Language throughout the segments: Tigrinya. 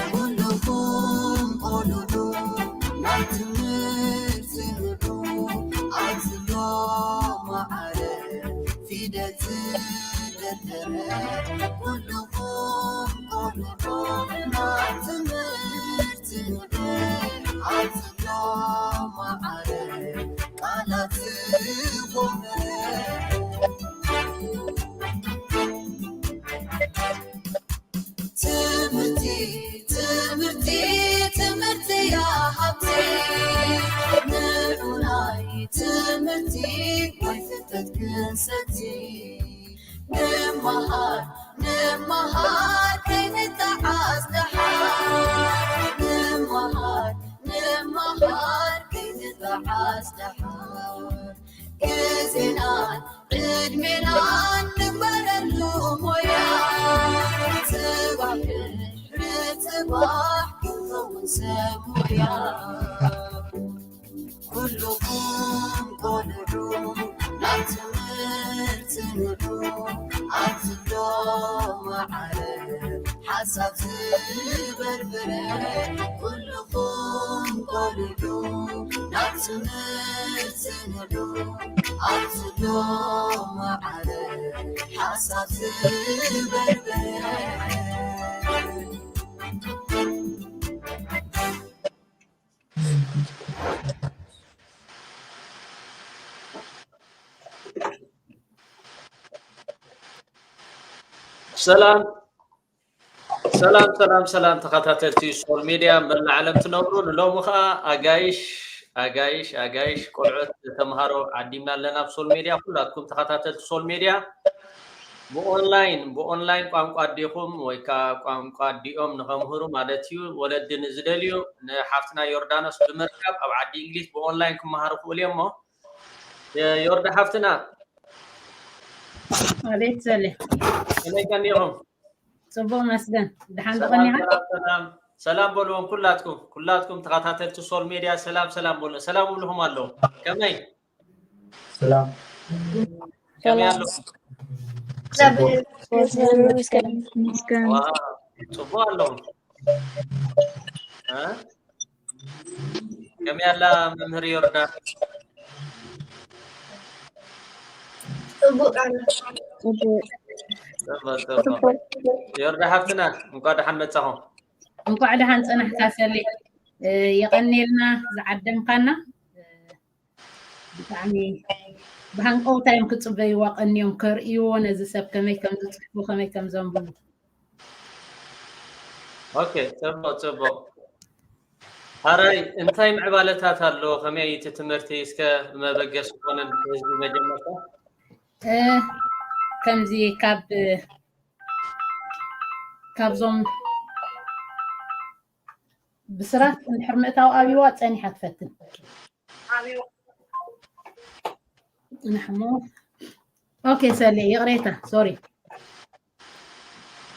ኩልኹም ቆልዑ ናብ ትምህርቲ ንዑ፣ ኣብዚ ሎማዓረ ፊደል ዝደርደረ። ኩልኹም ቆልዑ ናብ ትምህርቲ ንዑ፣ ኣብዚ ሎማዓረ ቃላት ዝጎመረ። ትምህርቲ፣ ትምህርቲ፣ ትምህርቲ እያ ሃብቲ። ንዑናይ ትምህርቲ ወይ ፍልጠት ክንሰቲ። ንመሃር፣ ንመሃር ከይንጠዓስ ደሓር። ንመሃር፣ ንመሃር ከይንጠዓስ ደሓር። ግዜናን ዕድሜናን ንግበረሉ ሞያ፣ ጽባሕ ድሕሪ ጽባሕ ክንከውን ሰብ ሞያ። ኩልኹም ቆልዑ ናብ ትምህርቲ ንዑ፣ ኣብዚ ሎማዓረ ሓሳብ ዝበርበረ። ኩልኹም ቆልዑ ናብ ትምህርቲ ንዑ፣ ኣብዚ ሎማዓረ ሓሳብ ዝበርበረ። ሰላም ሰላም ሰላም ሰላም፣ ተኸታተልቲ ሶል ሜድያ መላእ ዓለም ትነብሩ፣ ንሎሚ ኸኣ ኣጋይሽ ኣጋይሽ ኣጋይሽ ቆልዑት ተምሃሮ ዓዲምና ኣለና ኣብ ሶል ሜድያ። ኩላትኩም ተኸታተልቲ ሶል ሜድያ ብኦንላይን ብኦንላይን ቋንቋ ኣዴኹም ወይ ከዓ ቋንቋ ኣዲኦም ንኸምህሩ ማለት እዩ፣ ወለዲ ንዝደልዩ ንሓፍትና ዮርዳኖስ ብምርካብ ኣብ ዓዲ እንግሊዝ ብኦንላይን ክመሃሩ ክእሉ እዮም። እሞ ዮርዳ ሓፍትና፣ ኣቤት ሰሌ፣ ከመይ ቀኒኹም? ጽቡቕ መስገን። ደሓን ሰላም ትቐኒኻ? ሰላም ሰላም ሰላም በልዎም ኩላትኩም፣ ኩላትኩም ተኸታተልቲ ሶል ሜድያ ሰላም ሰላም በሉ። ሰላም ይብልኹም ኣለዉ። ከመይ ሰላም ከመይ ኣለኹም? ጽቡቕ ዋ፣ ጽቡቕ ኣለኹም። እ? ከመይ ኣላ መምህር ዮርዳ? ጽቡቕ ኣላ። ጽቡቕ ጽቡቕ። ዮርዳ ሓፍትና እንኳዕ ደሓን መጻኹም። እንኳዕ ደሓን ጸናሕካ ሰሌ። እ፣ የቐንየልና ዝዓደምካና። እ፣ ብጣዕሚ ብሃንቀውታ እዮም ክጽበይዋ ቀንዮም ከርእይዎ ነዚ ሰብ ከመይ ከም ዝጽሕፉ ከመይ ከም ዘንብቡ። ኦኬ፣ ጽቡቕ ጽቡቕ። ሓራይ እንታይ ምዕባለታት ኣሎ? ከመይ እቲ ትምህርቲ እስከ መበገሲ ኮነ ህዝቢ መጀመርታ? እ፣ ከምዚ ካብ ካብዞም ብስራት እንድሕር ምእታው ኣብይዋ ጸኒሓ ትፈትን። ጽንሕሞ። ኦኬ ሰሌ፣ ይቕሬታ፣ ሶሪ።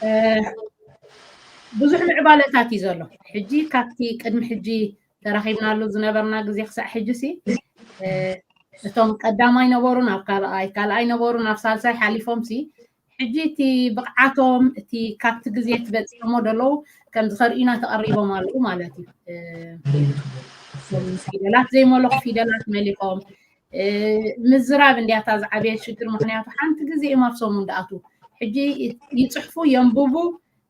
እ፣ ብዙሕ ምዕባለታት እዩ ዘሎ። ሕጂ ካብቲ ቅድሚ ሕጂ ተራኺብናሉ ዝነበርና ግዜ ክሳዕ ሕጂ ሲ፣ እ፣ እቶም ቀዳማይ ነበሩ ናብ ካልኣይ፣ ካልኣይ ነበሩ ናብ ሳልሳይ ሓሊፎም ሲ፣ ሕጂ እቲ ብቕዓቶም፣ እቲ ካብቲ ግዜ እቲ በጺሖሞ ዘለዉ ከምዚ ከርእዩና ተቐሪቦም ኣለዉ ማለት እዩ። እ፣ እቶም ፊደላት ዘይመለኹ ፊደላት መሊኾም፣ እ፣ ምዝራብ እንድያ እታ ዝዓበየ ሽግር። ምኽንያቱ ሓንቲ ግዜ እዮም ኣብ ሰሙን ደኣትዉ። ሕጂ ይጽሕፉ፣ የንብቡ፣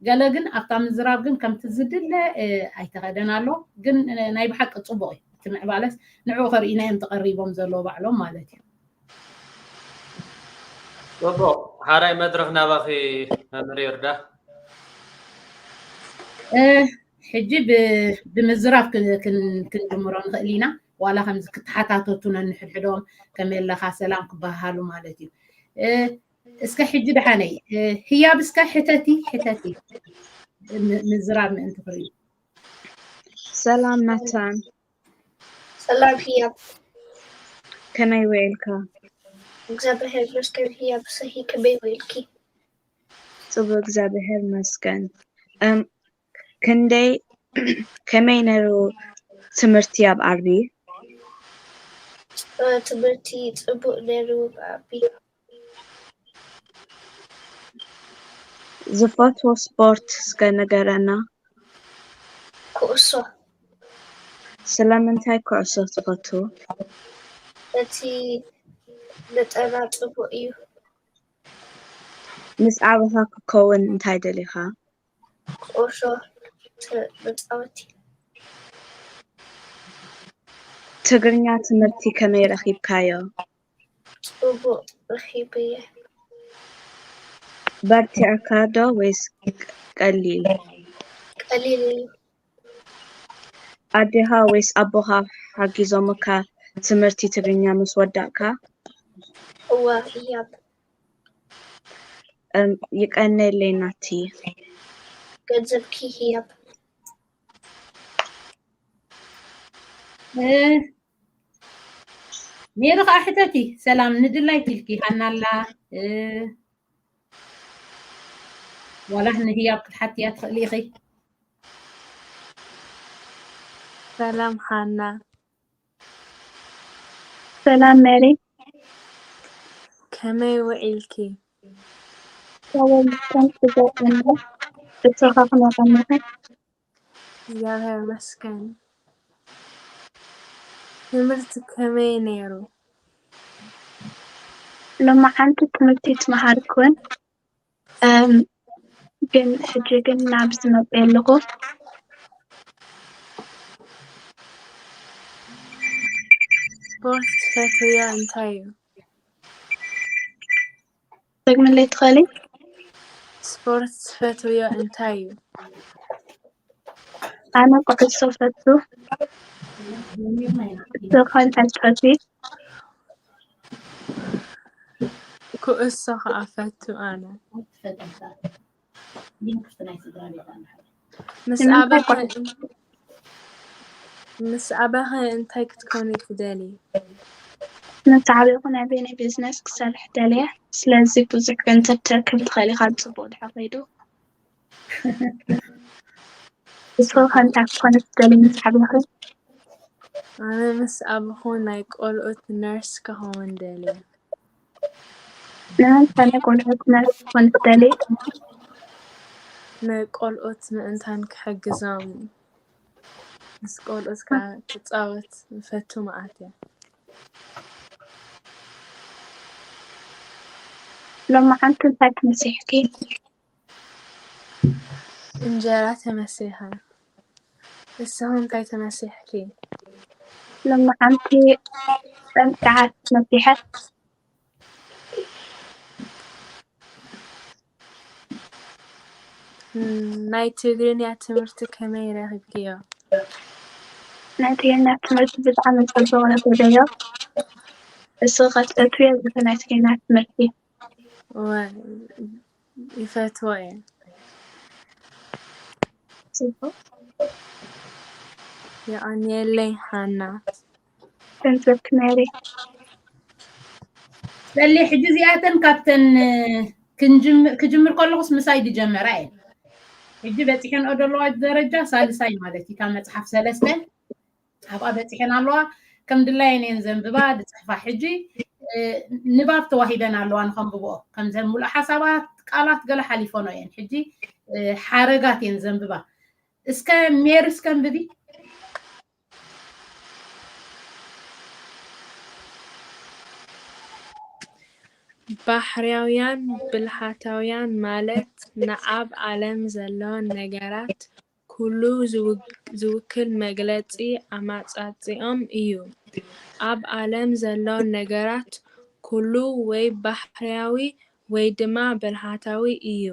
ገለ ግን ኣብታ ምዝራብ ግን ከምቲ ዝድለ፣ እ፣ ኣይተኸደን ኣሎ። ግን፣ እ፣ ናይ ብሓቂ ጽቡቕ እዩ። እቲ ምዕባለስ ንዕኡ ከርእዩና እዮም ተቐሪቦም ዘለዉ ባዕሎም ማለት እዩ። ጽቡቕ። ሓራይ መድረኽ ናባኺ መምህር ዮርዳ። እ፣ ሕጂ ብ-፣ ብምዝራብ ክ-፣ ክን-፣ ክንጅምሮ ንኽእል ኢና። ዋላ ከምዚ ክተሓታተቱ ነንሕድሕዶም ከመይ ኣለኻ ሰላም ክበሃሃሉ ማለት እዩ። እ፣ እስከ ሕጂ ደሓነይ፣ እ፣ ህያብ እስከ ሕተቲ፣ ሕተቲ። ም-፣ ምዝራብ ምእንቲ ክርእዩ። ሰላም ናታን። ሰላም ህያብ። ከመይ ውዒልካ? እግዚኣብሔር ይመስገን። ህያብ ሰሂ ከመይ ውዒልኪ? ጽቡቅ እግዚኣብሔር ይመስገን። እም ክንደይ ከመይ ነይሩ ትምህርቲ ኣብ ዓርቢ? ትምህርቲ ጽቡቅ ነይሩ ኣብ ዓርቢ። ዝፈትዎ ስፖርት እስከ ንገረና። ኩዕሶ። ስለምንታይ ኩዕሶ ትፈቱ? እቲ መጠና ጽቡቅ እዩ። ምስ ዓበኻ ክትከውን እንታይ ደሊኻ? ኩዕሶ ተ- መጻወቲ። ትግርኛ ትምህርቲ ከመይ ረኺብካዮ? ጽቡቅ ረኺበዮ። በርቲዕካ ዶ ወይስ ቀሊል? ቀሊል እዩ። ኣዴኻ ወይስ ኣቦኻ ሓጊዞምካ ትምህርቲ ትግርኛ ምስ ወዳእካ? እዋ ህያብ። እም፣ ይቀነለይ ናቲ። ገንዘብኪ ህያብ። እ፣ ነይሩ ከዓ ሕተቲ። ሰላም ንድላይ ኢልኪ ሃናላ እ፣ ዋላ ንህያብ ክትሓትያ ትኽእሊ ኢኺ። ሰላም ሓና። ሰላም ሜሪ። ከመይ ውዒልኪ? ሰላም ከም ትገጥምና እሶኻ ክመቐመኸ እግዚኣብሔር ይመስገን። ትምህርቲ ከመይ ነይሩ? ሎማዓንቲ ትምህርቲ ትመሃርክውን እም፣ ግን ሕጂ ግን ናብ ዝመጽእ ኣለኹ። ስፖርት ትፈትውዮ እንታይ እዩ? ደግምለይ ትኽእሊ? ስፖርት ትፈትውዮ እንታይ እዩ? ኣነ ኩዕሶ ፈቱ። እሱ ከ እንታይ ትፈትዊ? ኩዕሶ ከዓ ፈቱ ኣነ። ምስ ንምንታይ ኣበኸ ምስ ኣበኸ እንታይ ክትኮኒ ትደሊ? ምስ ዓበኹ ናይ በይነይ ቢዝነስ ክሰርሕ ደልየ። ስለዚ ብዙሕ ገንዘብ ትረክብ ትኽእል ኢኻ፣ ጽቡቕ ድሕሪ ከይዱ። ንስኺ ከ እንታይ ክትኮኒ ትደሊ ምስ ዓበኺ? ኣነ ምስ ኣበኹ ናይ ቆልዑት ነርስ ክኸውን ደልየ። ንምንታይ ናይ ቆልዑት ነርስ ክትኮኒ ትደሊ? ናይ ቆልዑት ምእንታን ክሕግዞም፣ ምስ ቆልዑት ከዓ ክጻወት እፈቱ መዓት እየ። ሎማዓንቲ እንታይ ተመሲሕኪ? እንጀራ ተመሲሐ። ንስኺ እንታይ ተመሲሕኪ? ሎማዓንቲ ጸምጣዓት ተመሲሐ። ናይ ትግርኛ ትምህርቲ ከመይ ረኺብክዮ? ናይ ትግርኛ ትምህርቲ ብጣዕሚ ጽቡቕ ረኺበዮ። ንስኺ ከ ትፈትውዮ ዲኺ ናይ ትግርኛ ትምህርቲ? እወ፣ ይፈትዎ እየ። ጽቡቕ። የቐንየለይ ሃና። ገንዘብ ክመሪ። በሊ ሕጂ እዚኣተን ካብተን ክንጅም- ክጅምር ከለኹስ ምሳይ ዝጀመራ እየን። ሕጂ በፂሐንኦ ዘለዋ ደረጃ ሳልሳይ ማለት እዩ ካብ መፅሓፍ ሰለስተ ኣብኣ በፂሐን ኣለዋ። ከም ድላየን እየን ዘንብባ ዝፅሕፋ። ሕጂ እ፣ ንባብ ተዋሂበን ኣለዋ ንኸንብብኦ። ከምዘን ሙሉእ ሓሳባት ቃላት ገለ ሓሊፈኖ እየን። ሕጂ እ፣ ሓረጋት እየን ዘንብባ። እስከ ሜሪ እስከ ኣንብቢ። ባሕርያውያን ብልሓታውያን ማለት ንኣብ ዓለም ዘሎ ነገራት ኩሉ ዝውክል መግለጺ ኣማጻጺኦም እዩ። ኣብ ዓለም ዘሎ ነገራት ኩሉ ወይ ባሕርያዊ ወይ ድማ ብልሓታዊ እዩ።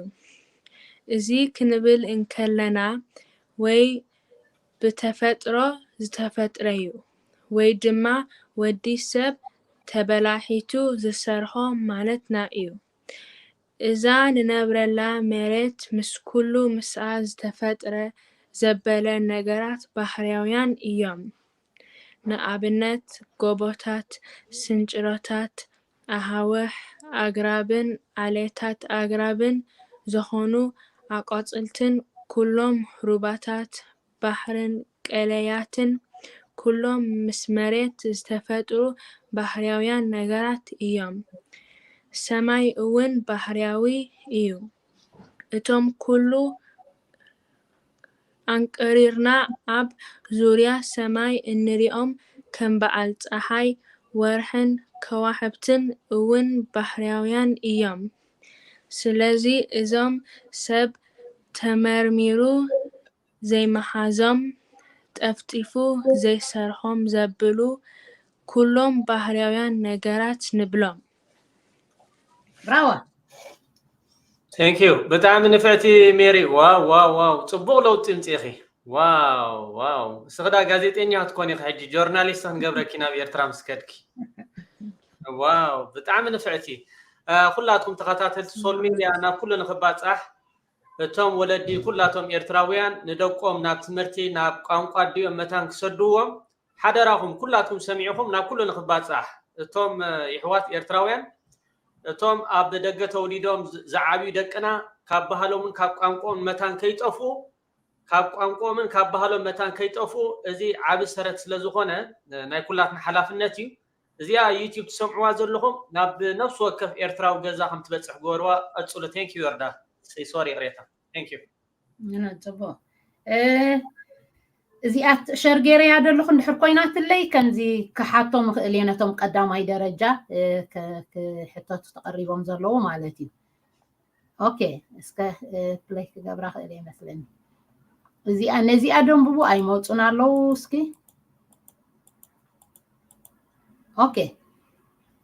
እዚ ክንብል እንከለና ወይ ብተፈጥሮ ዝተፈጥረዩ ወይ ድማ ወዲ ሰብ ተበላሒቱ ዝሰርሖ ማለትና እዩ። እዛ ንነብረላ መሬት ምስ ኩሉ ምስኣ ዝተፈጥረ ዘበለ ነገራት ባህርያውያን እዮም። ንኣብነት ጎቦታት፣ ስንጭሮታት፣ ኣኻውሕ ኣግራብን ዓሌታት ኣግራብን ዝኾኑ ኣቋጽልትን ኩሎም ሩባታት ባሕርን ቀላያትን ኩሎም ምስ መሬት ዝተፈጥሩ ባህርያውያን ነገራት እዮም። ሰማይ እውን ባህርያዊ እዩ። እቶም ኩሉ ኣንቀሪርና ኣብ ዙርያ ሰማይ እንሪኦም ከም በዓል ጸሓይ፣ ወርሕን ከዋኽብትን እውን ባህርያውያን እዮም። ስለዚ እዞም ሰብ ተመርሚሩ ዘይመሓዞም፣ ጠፍጢፉ ዘይሰርሖም ዘብሉ ኩሎም ባህርያውያን ነገራት ንብሎም። ብራዋ። Thank you። ብጣዕሚ ንፍዕቲ ሜሪ። ዋው ዋው ዋው፣ ጽቡቕ ለውጢ ምጽኢኺ። ዋው ዋው፣ እስኺ ዳ ጋዜጠኛ ክትኮኒ ኢኺ ሕጂ፣ ጆርናሊስት ክንገብረኪ ናብ ኤርትራ ምስ ከድኪ። ዋው፣ ብጣዕሚ ንፍዕቲ። እ፣ ኩላትኩም ተኸታተልቲ ሶል ሚድያ ናብ ኩሉ ንኽባጻሕ፣ እቶም ወለዲ ኩላቶም ኤርትራውያን ንደቆም ናብ ትምህርቲ፣ ናብ ቋንቋ ኣዲኦም መታን ክሰድዎም ሓደራኹም ኩላትኩም ሰሚዕኹም ናብ ኩሉ ንኽባጻሕ፣ እቶም እ፣ ይሕዋት ኤርትራውያን፣ እቶም ኣብ ደገ ተወሊዶም ዝ- ዝዓብዩ ደቅና ካብ ባህሎምን ካብ ቋንቋኦምን መታን ከይጠፍኡ፣ ካብ ቋንቋኦምን ካብ ባህሎም መታን ከይጠፍኡ፣ እዚ ዓቢ ሰረት ስለ ዝኾነ እ፣ ናይ ኩላትና ሓላፍነት እዩ። እዚኣ ዩቲዩብ ትሰምዕዋ ዘለኹም ናብ ነፍሲ ወከፍ ኤርትራዊ ገዛ ከም ትበጽሕ ግበርዋ። ቀጽሉ። Thank you ዮርዳ። ሶሪ ቅሬታ። Thank you። ምን ጽቡቅ እ፣ እዚኣ ሸር ገይረያ ዘለኹ እንድሕር ኮይናትለይ ከምዚ ክሓቶም እኽእል እየ ነቶም ቀዳማይ ደረጃ እ፣ ከ- ክሕተቱ ተቐሪቦም ዘለዉ ማለት እዩ። ኦኬ እስከ እ፣ ፕለይ ክገብራ ክእል እየ መስለኒ። እዚኣ ነዚኣ ደንብቡ ኣይመፁን ኣለዉ። እስኪ ኦኬ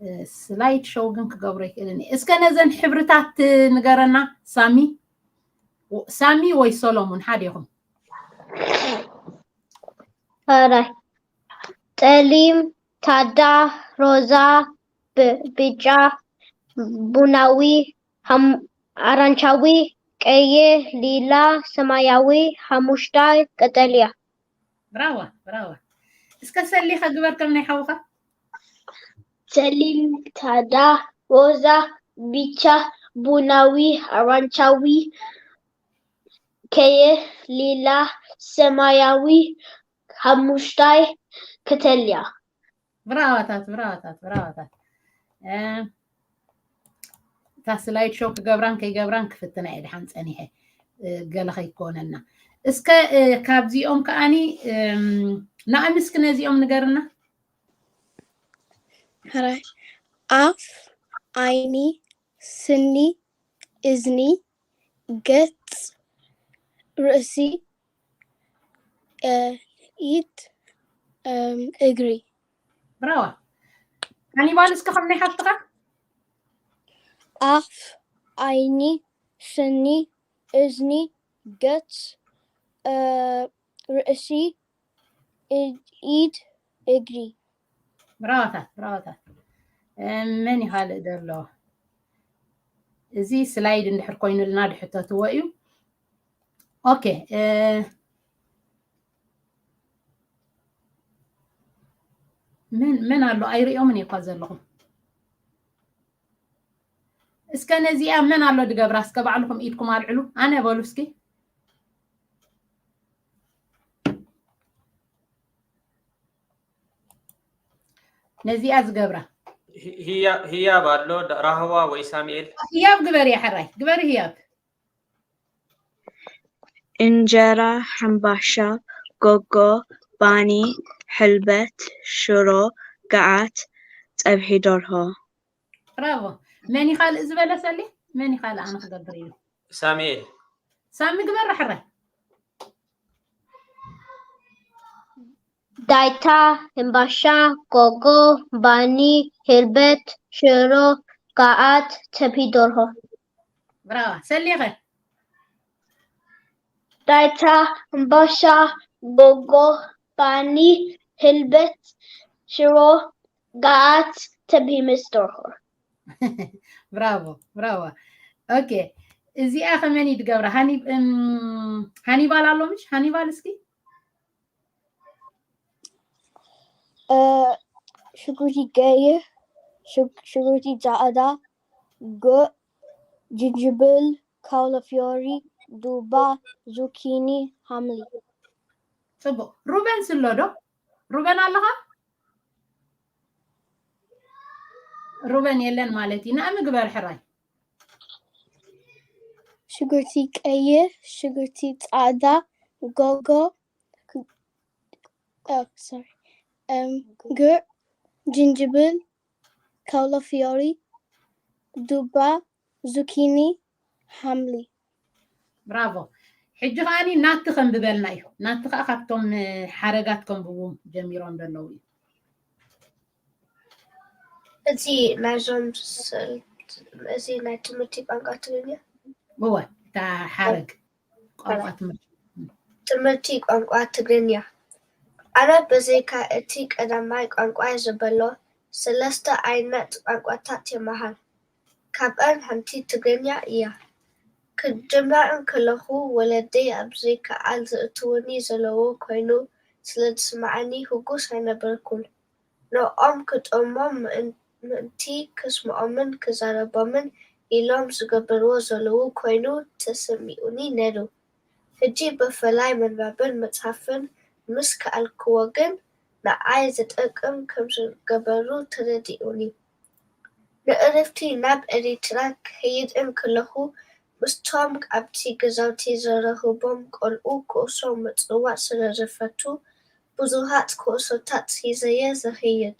እ፣ ስላይድ ሾው ግን ክገብሮ ይክእልን እየ። እስከ ነዘን ሕብርታት ንገረና ሳሚ። ሳሚ ወይ ሰሎሙን ሓዲኹም። ሕራይ ጸሊም፣ ታዳ፣ ሮዛ፣ ብ- ብጫ፣ ቡናዊ፣ ሃም- ኣራንቻዊ፣ ቀየ፣ ሊላ፣ ሰማያዊ፣ ሓሙሽታይ፣ ቀጠልያ። ብራዋ ብራዋ። እስከ ሰሊኸ ግበር ከም ናይ ሓውኻ። ጸሊም፣ ታዳ፣ ሮዛ፣ ብጫ፣ ቡናዊ፣ ኣራንቻዊ፣ ከየ፣ ሊላ፣ ሰማያዊ፣ ሓሙሽታይ፣ ቀጠልያ። ብራዋታት ብራዋታት ብራዋታት። እ፣ እታ ስላይድ ሾው ክገብራን ከይገብራን ክፍትና እየ ድሓን ጸኒሐ እ፣ ገለ ከይኮነና። እስከ እ፣ ካብዚኦም ከኣኒ እም፣ ንኣምስኪ ነዚኦም ንገርና። ሕራይ ኣፍ፣ ዓይኒ፣ ስኒ፣ እዝኒ፣ ገጽ፣ ርእሲ፣ እ፣ ኢድ፣ እም፣ እግሪ። ብራዋ። ሃኒባል እስከ ከም ናይ ሓፍትኻ ኣፍ፣ ዓይኒ፣ ስኒ፣ እዝኒ፣ ገጽ፣ እ፣ ርእሲ፣ እ- ኢድ፣ እግሪ። ብራዋታት ብራዋታት። እ፣ መን ይኻልእ ዘሎ? እዚ ስላይድ እንድሕር ኮይኑልና ድሕተትዎ እዩ። ኦኬ እ፣ መን መን ኣሎ? ኣይርእዮምን እየ እኳ ዘለኹም። እስከ ነዚኣ መን ኣሎ ድገብራ? እስከ ባዕልኹም ኢድኩም ኣልዕሉ። ኣነ በሉ እስኪ። ነዚኣ ዝገብራ ሂ- ህያ- ህያብ ኣሎ ዳ- ራህዋ ወይ ሳሙኤል። ህያብ ግበሪ፣ ሕራይ ግበሪ ህያብ። እንጀራ፣ ሕምባሻ፣ ጎጎ፣ ባኒ፣ ሕልበት፣ ሽሮ፣ ገዓት፣ ጸብሒ ደርሆ። ብራቮ። መን ይኻልእ ዝበለሰሊ? መን ይኻልእ? ኣነ ክገብር እዩ። ሳሙኤል። ሳሚ ግበር ሕራይ። ዳይታ፣ ሕምባሻ፣ ጎጎ፣ ባኒ፣ ሕልበት፣ ሽሮ፣ ገዓት፣ ጸብሒ ደርሆ። ብራዋ። ሰሊኸ? ዳይታ፣ ሕምባሻ፣ ጎጎ፣ ባኒ፣ ሕልበት፣ ሽሮ፣ ገዓት፣ ጸብሒ ምስ ደርሆ። ብራቮ ብራቮ። ኦኬ እዚኣ ከመን እዩ ድገብራ? ሃኒ- እም፣ ሃኒባል ኣሎ ምሽ? ሃኒባል እስኪ። እ፣ ሽጉርቲ ቀይሕ፣ ሽግ-፣ ሽጉርቲ ጻዕዳ፣ ጉዕ፣ ጅንጅብል፣ ካውለፊዮሪ፣ ዱባ፣ ዙኪኒ፣ ሓምሊ። ጽቡቕ። ሩበን ስሎ ዶ? ሩበን ኣለኻ? ሩበን የለን ማለት እዩ። ንኣሚ ግበር ሕራይ። ሽጉርቲ ቀይሕ፣ ሽጉርቲ ጻዕዳ፣ ጎጎ፣ ክ-፣ ኦ፣ ሶሪ። እም፣ ጉዕ፣ ጅንጅብል፣ ካውለፊዮሪ፣ ዱባ፣ ዙኪኒ፣ ሓምሊ። ብራቮ። ሕጂ ከኣኒ ናቲ ከንብበልና እዩ። ናቲ ከኣ ካብቶም፣ እ፣ ሓረጋት ከንብቡ ጀሚሮም ዘለዉ እዩ። እዚ ናይዞም ስልት-፣ እዚ ናይ ትምህርቲ ቋንቋ ትግርኛ? እወ፣ እታ ሓረግ ቋንቋ ትምህርቲ። ትምህርቲ ቋንቋ ትግርኛ። ኣነ ብዘይካ እቲ ቀዳማይ ቋንቋ ዝበሎ ሰለስተ ዓይነት ቋንቋታት ይመሃር። ካብኣን ሓንቲ ትግርኛ እያ። ክጅምራ እንከለኹ ወለደይ ኣብ ዘይከኣል ዘእትውኒ ዘለዉ ኮይኑ ስለ ዝስምዓኒ ህጉስ ኣይነበርኩን። ንዕኦም ክጥዕሞም ምእን-፣ ምእንቲ ክስምዖምን ክዛረቦምን ኢሎም ዝገብርዎ ዘለዉ ኮይኑ ተሰሚዑኒ ነይሩ። ሕጂ ብፍላይ ምንባብን ምጽሓፍን ምስ ከኣልክዎ ግን ንዓይ ዝጠቅም ከም ዝገበሩ ተረዲኡኒ። ንእረፍቲ ናብ ኤሪትራ ክኸይድ እንከለኹ ምስቶም ኣብቲ ገዛውቲ ዝረኽቦም ቆልዑ ኩዕሶ ምጽዋት ስለ ዝፈቱ ብዙሓት ኩዕሶታት ሒዘ'የ ዝኸይድ።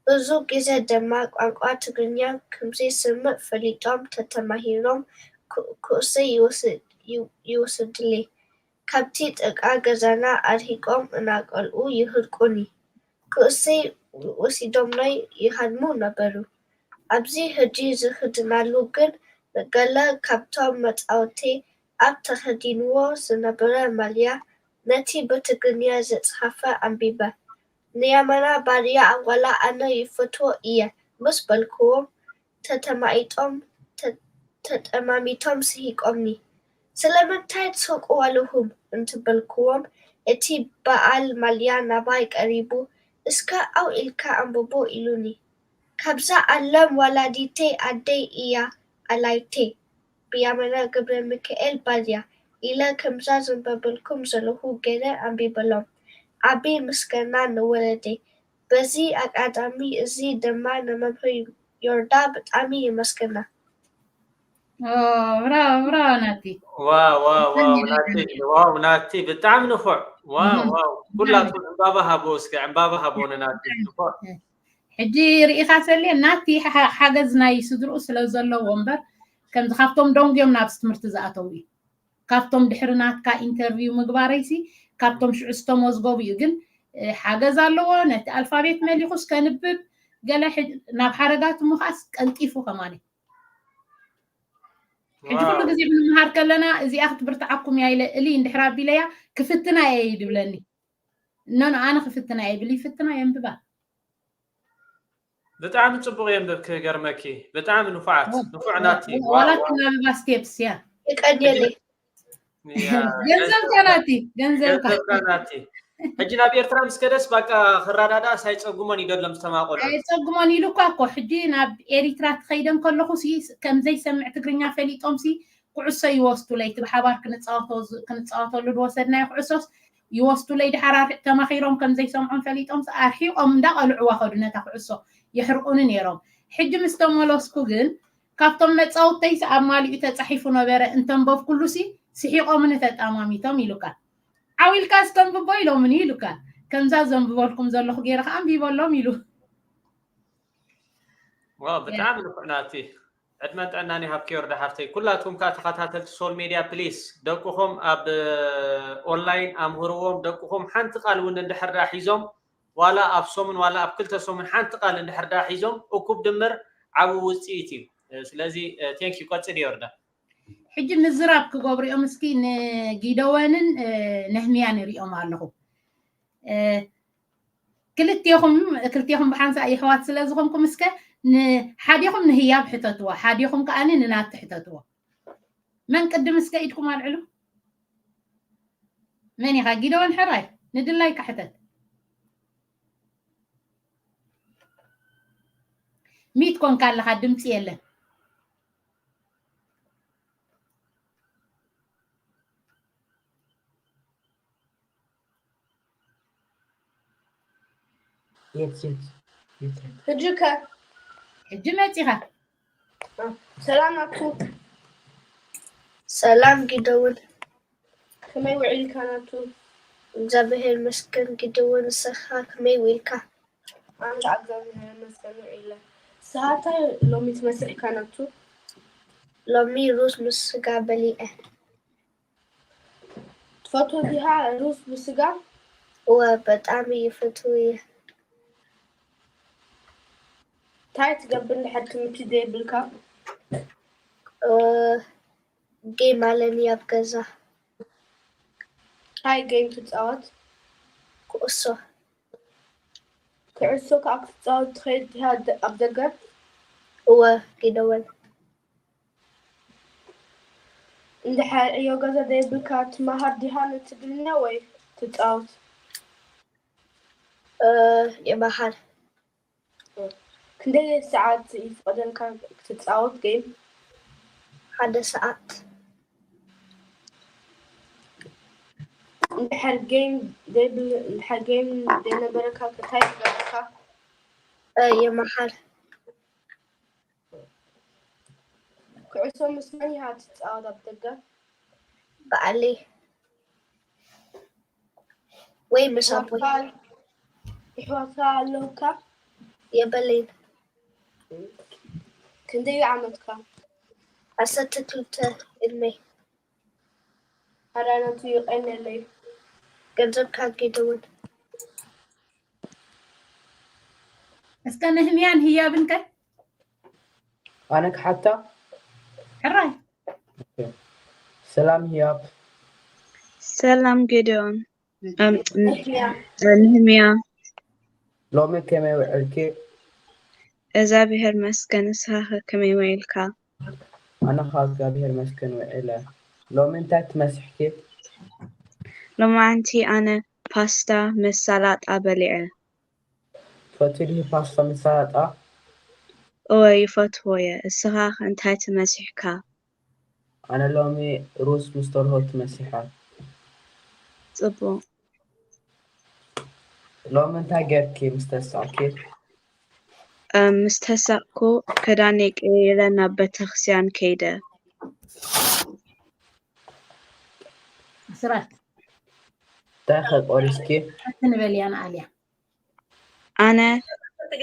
ብዙ ግዜ ድማ ቋንቋ ትግርኛ ከምዘይስምዕ ፈሊጦም ተተማሂሮም ኩ-፣ ኩዕሶ ይወስ-፣ ይው-፣ ይወስዱለይ። ካብቲ ጥቃ ገዛና ኣርሒቆም እናቀልዑ ይህርቁኒ። ኩዕሶይ ወሲዶምለይ ይሃድሙ ነበሩ። ኣብዚ ሕጂ ዝኸድናሉ ግን ንገለ ካብቶም መጻወቲ ኣብ ተኸዲንዎ ዝነበረ ማልያ ነቲ ብትግርኛ ዝተጻሕፈ ኣንቢበ። ንያማና ባርያ ዋላ ኣነ ይፈትዎ እየ ምስ በልክዎም ተተማኢጦም ተ-፣ ተጠማሚቶም ስሒቆምኒ። ስለምንታይ ትስሕቁ ኣለኹም? እንትበልክዎም እቲ በዓል ማልያ ናባይ ቀሪቡ እስከ ዓው ኢልካ ኣንብቦ ኢሉኒ። ካብዛ ዓለም ወላዲተይ ኣደይ እያ ኣላይተይ። ብያማና ገብረሚካኤል ባርያ ኢለ ከምዛ ዘንበበልኩም ዘለኹ ገይረ ኣንቢበሎም። ዓቢ ምስጋና ንወለደይ። በዚ ኣጋጣሚ እዚ ድማ ንመምህር ዮርዳ ብጣዕሚ የመስግና። ኦ፣ ብራቮ፣ ብራቮ ናቲ። ዋው ዋው ዋው ብጣዕሚ ናቲ ዋው ናቲ ብጣዕሚ ንፉዕ። ዋው እህ፣ ዋው ብጣዕሚ። ኩላትኩም ዕምባባ ሃቦ እስከ ዕምባባ ሃቦ ንናቲ ንፉዕ። ሕጂ ርኢኻ ሰልየ ናቲ ሓ-፣ ሓገዝ ናይ ስድርኡ ስለ ዘለዎ እምበር ከምዚ ካብቶም ደንጉዮም ናብዚ ትምህርቲ ዝኣተው እዩ። ካብቶም ድሕሪ ናትካ ኢንተርቪው ምግባረይሲ ካብቶም ሽዑ ዝተመዝገቡ እዩ። ግን፣ እ፣ ሓገዝ ኣለዎ። ነቲ ኣልፋቤት መሊኹስ ከንብብ ገለ ሕ-፣ ናብ ሓረጋት ምኻስ ቀልጢፉ ከማን እዩ። ሕጂ ኩሉ ዋው። ግዜ ክንምሃር ከለና እዚኣ ክትብርትዓኩም እያ ኢለ እሊ እንድሕር ኣቢለያ ክፍትና እየ እዩ ድብለኒ። እኖ ኣነ ክፍትና እየ ብል ይፍትና የንብባ። ብጣዕሚ ጽቡቕ የንብብ ክገርመኪ። ብጣዕሚ ንፉዓት፣ ወ-፣ ንፉዕ ወ-፣ ናቲ። ወ-፣ ዋው ዋላ ዋው። ትናብባ ስቴፕስ እያ። ይቀንየለይ። ያ፣ ገንዘብካ ናቲ፣ ገንዘብካ። ገንዘብካ ናቲ። ሕጂ ናብ ኤርትራ ምስ ከደስ በቃ ክረዳዳእስ ኣይጸጉሞን ይደሎም ዝተማቆሉ። ኣይጸጉሞን ኢሉ እኳ እኮ ሕጂ ናብ ኤሪትራ ትኸይደን ከለኹ ሲ ከም ዘይሰምዕ ትግርኛ ፈሊጦም ሲ ኩዕሶ ይወስዱለይ። እቲ ብሓባር ክንጻወቶ ዝ-፣ ክንጻወተሉ ዝወሰድናዮ ኩዕሶስ ይወስዱለይ። ድሓር ኣርሒ-፣ ተማኺሮም ከም ዘይሰምዖም ፈሊጦም ሲ ኣርሒቖም እንዳቐልዕዋ ኸዱ ነታ ኩዕሶ የሕርቑኒ ነይሮም። ሕጂ ምስ ተመለስኩ ግን ካብቶም መጻውተይሲ ኣብ ማሊኡ ተጻሒፉ ነበረ እንተንበብኩሉ ሲ ስሒቖምኒ ተጣማሚቶም ኢሉካ። ዓው ኢልካ እስከ ኣንብቦ ኢሎምኒ ኢሉካ። ከምዛ ዘንብበልኩም ዘለኹ ገይረ ከኣ ኣንቢበሎም ኢሉ። ዋው፣ ብጣዕሚ ንፉዕ ናቲ። ዕድመን ጥዕናን ይሃብኪ ዮርዳ ሓፍተይ። ኩላትኩም ከኣ ተኸታተልቲ ሶል ሜድያ ፕሊስ ደቅኹም ኣብ ኦንላይን ኣምህርዎም። ደቅኹም ሓንቲ ቃል እውን እንድሕር ደኣ ሒዞም ዋላ ኣብ ሰሙን ዋላ ኣብ ክልተ ሰሙን ሓንቲ ቃል እንድሕር ደኣ ሒዞም እኩብ ድምር ዓቢ ውጽኢት እዩ። ስለዚ ቴንክ ዩ። ቀጽሊ ዮርዳ። ሕጂ ምዝራብ ክገብሩ እዮም። እስኪ ንጊደወንን ነህምያ ንሪኦም ኣለኹ። ክልቴኹም ክልቴኹም ብሓንሳእ የሕዋት ስለ ዝኾንኩም እስከ ንሓዲኹም ንህያብ ሕተትዎ፣ ሓዲኹም ከኣ ንናቲ ሕተትዎ። መን ቅድም እስከ ኢድኩም ኣልዕሉ። መን ኢኻ ጊደወን? ሕራይ ንድላይካ ሕተት። ሚት ኮንካ ኣለኻ፣ ድምፂ የለን። የት የት የት የት? ሕጂ ከ ሕጂ መፂኻ። ሰላም ናቱ። ሰላም ጊደውን። ከመይ ውዒልካ ናቱ? እግዚኣብሔር ይመስገን። ጊደውን፣ ንስኻ ከመይ ውዒልካ? ኣነ ከዓ እግዚኣብሔር ይመስገን ውዒለ። ንስኻ እንታይ ሎሚ ትመስሕካ ናቱ? ሎሚ ሩዝ ምስ ስጋ በሊዐ። ትፈትዎ ዲኻ ሩዝ ብስጋ? እወ፣ ብጣዕሚ ይፈትው እየ። እንታይ ትገብር እንድሕር ትምህርቲ ዘይብልካ? እ፣ ጌም ኣለኒ ኣብ ገዛ። እንታይ ጌም ትፃወት? ኩዕሶ። ኩዕሶ ከዓ ክትፃወት ትኸይድ ዲኻ ደ- ኣብ ደገ? እወ፣ ጊደወን። እንድሕር ዕዮ ገዛ ዘይብልካ ትመሃር ዲኻ ንትግርኛ ወይ ትፃወት? እ፣ ይመሃር። ክንደይ ሰዓት ይፍቀደልካ ክትፃወት ጌም? ሓደ ሰዓት። እንድሕር ጌም ዘይብል እንድሕር ጌም ዘይነበረካ እንታይ ትገብረካ? እ፣ ይመሃር። ኩዕሶ ምስ መን ኢኻ ትፃወት ኣብ ደገ? ባዕለይ ወይ ምስ ኣቦይ። ኣሕዋትካ ኣለውካ? የበለይን። ክንደይ ዓመትካ? ዓሰርተ ክልተ ዕድመይ። ሓዳነቱ ይቀነለይ። ገንዘብካ ጌደውን። እስከ ንህምያን ህያብን ከ? ኣነ ክሓታ? ሕራይ። ሰላም ህያብ። ሰላም ጌዲዮን። እም፣ ንህምያ። ሎሚ ከመይ ውዕልኪ? እግዚኣብሔር መስገን፣ ንስኻ ከ ከመይ ውዒልካ? ኣነ ኸዓ እግዚኣብሔር መስገን ውዒለ። ሎሚ እንታይ ትመስሕኪ? ሎማዓንቲ ኣነ ፓስታ ምስ ሳላጣ በሊዐ። ትፈትዊ ዲኺ ፓስታ ምስ ሳላጣ? እወ ይፈትዎ እየ። እስኻ ከ እንታይ ትመስሕካ? ኣነ ሎሚ ሩዝ ምስ ደርሆ ትመሲሐ። ጽቡቕ። ሎሚ እንታይ ጌርኪ ምስ ተሳእኪ? እ፣ ምስ ተሳእኩ ክዳነይ ቀይረ ናብ ቤተክርስትያን ከይደ። ኣስራት እንታይ ከ ቆሪስኪ? ሓንቲ ንበል እያ ንኣልያ። ኣነ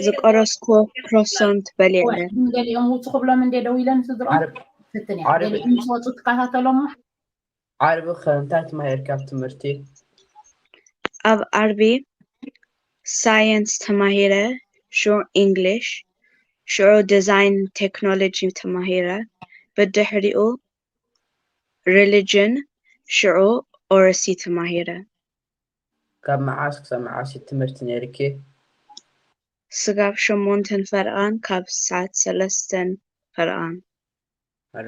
ዝቆረስኩ ክሮሶንት በሊዐ። ገሊኦም ውፁ ክብሎም እንደ ደው ኢለን ስድሮም ዓርብ ፍትን እያ። ዓርብ ገሊኦም ዝወፁ ትከታተሎም። ዓርቢ ከ እንታይ ተማሂርኪ ኣብ ትምህርቲ? ኣብ ዓርቢ ሳየንስ ተማሂረ፣ ሽዑ ኢንግሊሽ፣ ሽዑ ዲዛይን ቴክኖሎጂ ተማሂረ፣ ብድሕሪኡ ሪሊጅን፣ ሽዑ ኦረሲ ተማሂረ። ካብ መዓስ ክሳብ መዓስ እዩ ትምህርቲ ነይርኪ? ስጋብ ሸሞንተን ፈረቓን ካብ ሰዓት ሰለስተን ፈረቓን። ኣረ፣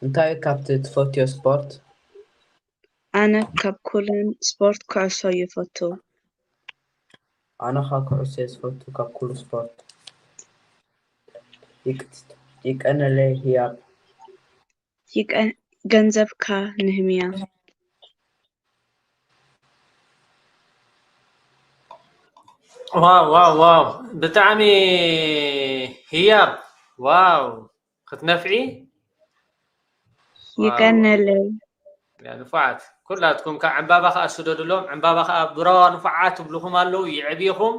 እንታይ እዩ ካብቲ ትፈትዮ ስፖርት? ኣነ ካብ ኩለን ስፖርት ኩዕሶ ይፈቱ። ኣነ ኸዓ ኩዕሶ እየ ዝፈቱ ካብ ኩሉ ስፖርት። ይቅ- ይቀነለይ ህያብ። ይቀ- ገንዘብካ ንህምያ። ዋው ዋው ዋው፣ ብጣዕሚ ህያብ። ዋው ክትነፍዒ። ዋው። ይቀነለይ። ያ ንፉዓት ኩላትኩም ከዓ ዕምባባ ከዓ ስደዱሎም። ዕምባባ ከዓ ብሮ ንፉዓት እብልኹም ኣለዉ። ይዕብኹም፣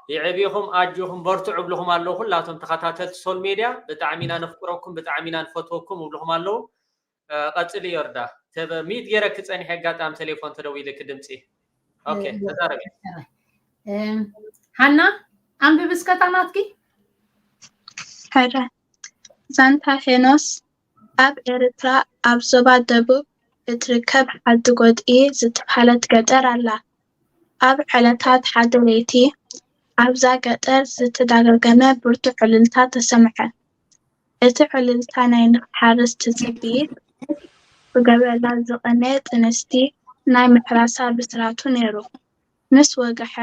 ይዕብኹም፣ ኣጆኹም በርትዑ እብልኹም ኣለዉ። ኩላቶም ተኸታተልቲ ሶል ሜድያ ብጣዕሚ ኢና ነፍቅረኩም፣ ብጣዕሚ ኢና ንፈትወኩም እብልኹም ኣለዉ። እ፣ ቀጽሊ ዮርዳ። ተበ-፣ ሚት ገይረኪ ጸኒሐ ኣጋጣሚ ቴሌፎን ተደዊልኪ ድምጺ። ኦኬ፣ እ፣ ተዛረቢ። እ፣ ሃና፣ ኣንብቢ እስከ እታ ናትኪ። ሕረ ዛንታ ሄኖስ ኣብ ኤርትራ ኣብ ዞባ ደቡብ እትርከብ ዓዲ ጎጥኢ ዝተብሃለት ገጠር ኣላ። ኣብ ዕለታት ሓደ ለይቲ ኣብዛ ገጠር ዝተደጋገመ ብርቱዕ ዕልልታ ተሰምዐ። እቲ ዕልልታ ናይ ንኽሓርስ ትጽቢ ብገበላ ዝቐነየት ጥንስቲ ናይ ምሕራሳ ብስራቱ ነይሩ። ምስ ወግሐ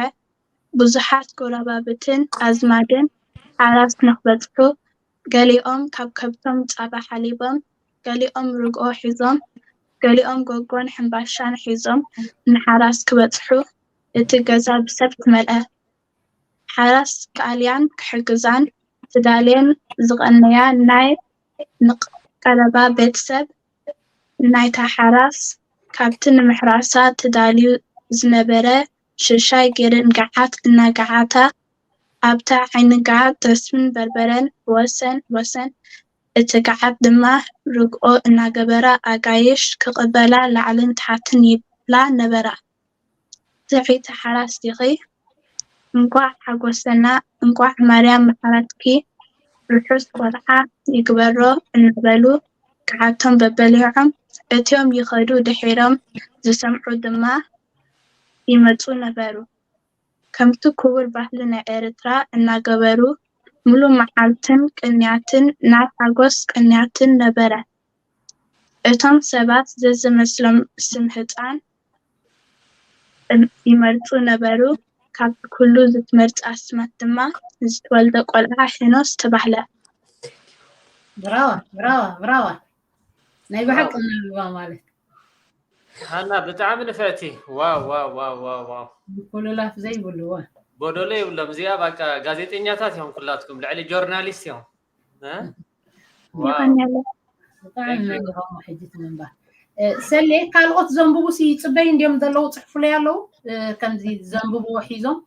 ብዙሓት ጎረባብትን ኣዝማድን ሓራስ ንኽበጽሑ፣ ገሊኦም ካብ ከብቶም ጻባ ሓሊቦም፣ ገሊኦም ርግኦ ሒዞም፣ ገሊኦም ጎጎን ሕምባሻን ሒዞም ንሓራስ ክበጽሑ፣ እቲ ገዛ ብሰብ ትመልአ። ሓራስ ክኣልያን ክሕግዛን ዝዳልየን ዝቐነያ ናይ ንቀረባ ቤተሰብ ናይታ ሓራስ ካብቲ ንምሕራሳ ተዳልዩ ዝነበረ ሽሻይ ገይረን ገዓት እናገዓታ ኣብታ ዓይኒ ገዓት ጠስምን በርበረን ብወሰን ወሰን እቲ ገዓት ድማ ርግኦ እናገበራ ኣጋይሽ ክቕበላ ላዕልን ታሕትን ይብላ ነበራ። ትዕይቲ ሓራስ ዲኺ? እንቋዕ ሓጎሰና፣ እንቋዕ ማርያም መሓረትኪ፣ ርሑስ ቆልዓ ይግበሮ እናበሉ ገዓቶም በበሊዖም እትዮም ይኸዱ፣ ድሒሮም ዝሰምዑ ድማ ይመጹ ነበሩ። ከምቲ ክቡር ባህሊ ናይ ኤርትራ እናገበሩ ምሉእ መዓልትን ቅንያትን ናይ ሓጎስ ቅንያትን ነበረ። እቶም ሰባት ዘዝመስሎም ስም ህጻን ይመርጹ ነበሩ። ካብቲ ኩሉ ዝትመርጽ ኣስማት ድማ ዝተወልደ ቆልዓ ሄኖስ ተባህለ። ብራዋ ብራዋ ብራዋ ናይ ብሓቂ እናልዋ ማለት ሃና ብጣዕሚ ንፍዕቲ። ዋው ዋው ዋው ዋው ዋው። ኩሉላፍ ዘይብልዎ ጎደሎ የብሎም። እዚኣ በቃ ጋዜጠኛታት እዮም ኩላትኩም፣ ልዕሊ ጆርናሊስት እዮም። እ? ዋው። ይቐንያለ ብጣዕሚ ናይ ዝኸሙ ሕጂ ትምንባር ሰሌ ካልኦት ዘንብቡ ሲ ይፅበይ እንዲዮም ዘለዉ ፅሕፉለይ ኣለዉ ከምዚ ዘንብብዎ ሒዞም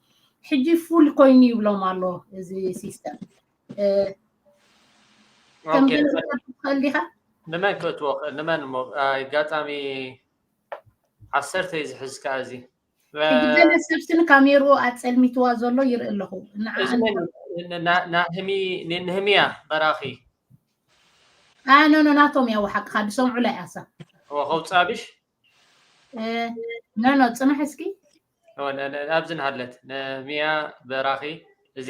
ሕጂ ፉል ኮይኑ ይብሎም ኣሎ እዚ ሲስተም ኦኬ፣ ትኽእል ዲኻ ንመን ክትወ ንመን እሞ ኣጋጣሚ ዓሰርተ እዩ ዝሕዝ ከዓ እዚ ሕጂ ገለ ሰብስን ካሜርኡ ኣፀልሚትዋ ዘሎ ይርኢ ኣለኹ ንዓ እዚ መን እዩ? ና- ናህሚ ንንህምያ በራኺ ኖ ኖ ናቶም ያው ሓቅኻ ድሰምዑላ ያሳ ከውፃብሽ ኖ ኖ ፅናሕ እስኪ ኣብዚ ንሃለት ንህምያ በራኺ እዚ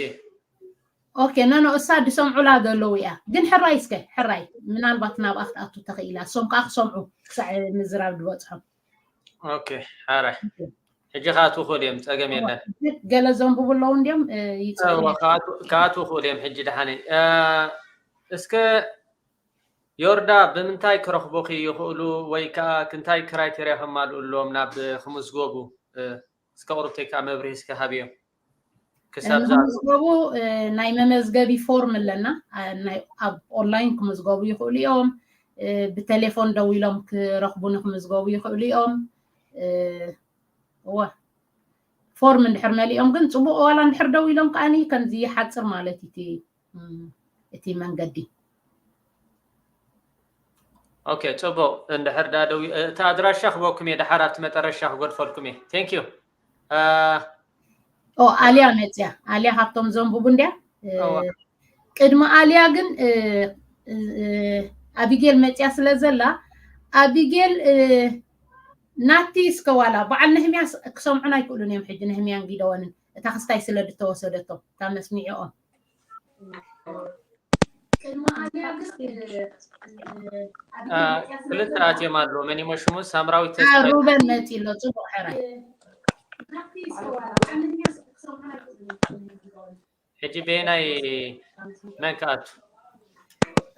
ኦኬ ኖ ኖ እሳ ድሰምዑላ ዘለዉ እያ ግን ሕራይ እስከ ሕራይ ምናልባት ናብኣ ክትኣቱ ተኽኢላ እሶም ከዓ ክሰምዑ ክሳዕ ምዝራብ ዝበፅሖም ኦኬ ሓራይ ሕጂ ከኣትዉ ክእሉ እዮም ፀገም የለን ገለ ዘንብቡ ኣለዉ እንዲዮም ይፅሩ ከኣትዉ ክእሉ እዮም ሕጂ ደሓነ እስከ ዮርዳ ብምንታይ ክረኽቡኺ ይኽእሉ ወይ ከዓ ክንታይ ክራይቴርያ ከማልኡ ኣለዎም ናብ ክምዝገቡ እስከ ቁርብተይ ከዓ መብርሂ እስከ ሃብዮም ክሳብ ዝኣትዉ ንክምዝገቡ ናይ መመዝገቢ ፎርም ኣለና ኣብ ኦንላይን ክምዝገቡ ይኽእሉ እዮም ብቴሌፎን ደዊሎም ክረኽቡኒ ክምዝገቡ ይኽእሉ እዮም እወ ፎርም እንድሕር መሊኦም ግን ፅቡቅ ዋላ እንድሕር ደዊሎም ከዓኒ ከምዚ ይሓፅር ማለት እዩ እቲ መንገዲ ኦኬ ፅቡቅ እንድሕር ዳ ደዊ እቲ ኣድራሻ ክበኩም እየ ደሓር ኣብቲ መጠረሻ ክጎድፈልኩም እየ ቴንክ ዩ ኦ ኣልያ መፅያ ኣልያ ካብቶም ዘንብቡ እንድያ ቅድሚ ኣልያ ግን ኣቢጌል መፅያ ስለ ዘላ ኣቢጌል ናቲ እስከ ዋላ በዓል ነህምያ ክሰምዑን ኣይክእሉን እዮም ሕጂ ነህምያን ጊደዎንን እታ ክስታይ ስለ ድተወሰደቶም እታ መስሚዕኦም ክልተ ኣትዮም ኣለዉ መን ይሞ ሽሙ ሳምራዊት ተስፋ ሩበን መፂ ኣሎ ፅቡቅ ሕራይ ሕጂ በየናይ መን ክኣቱ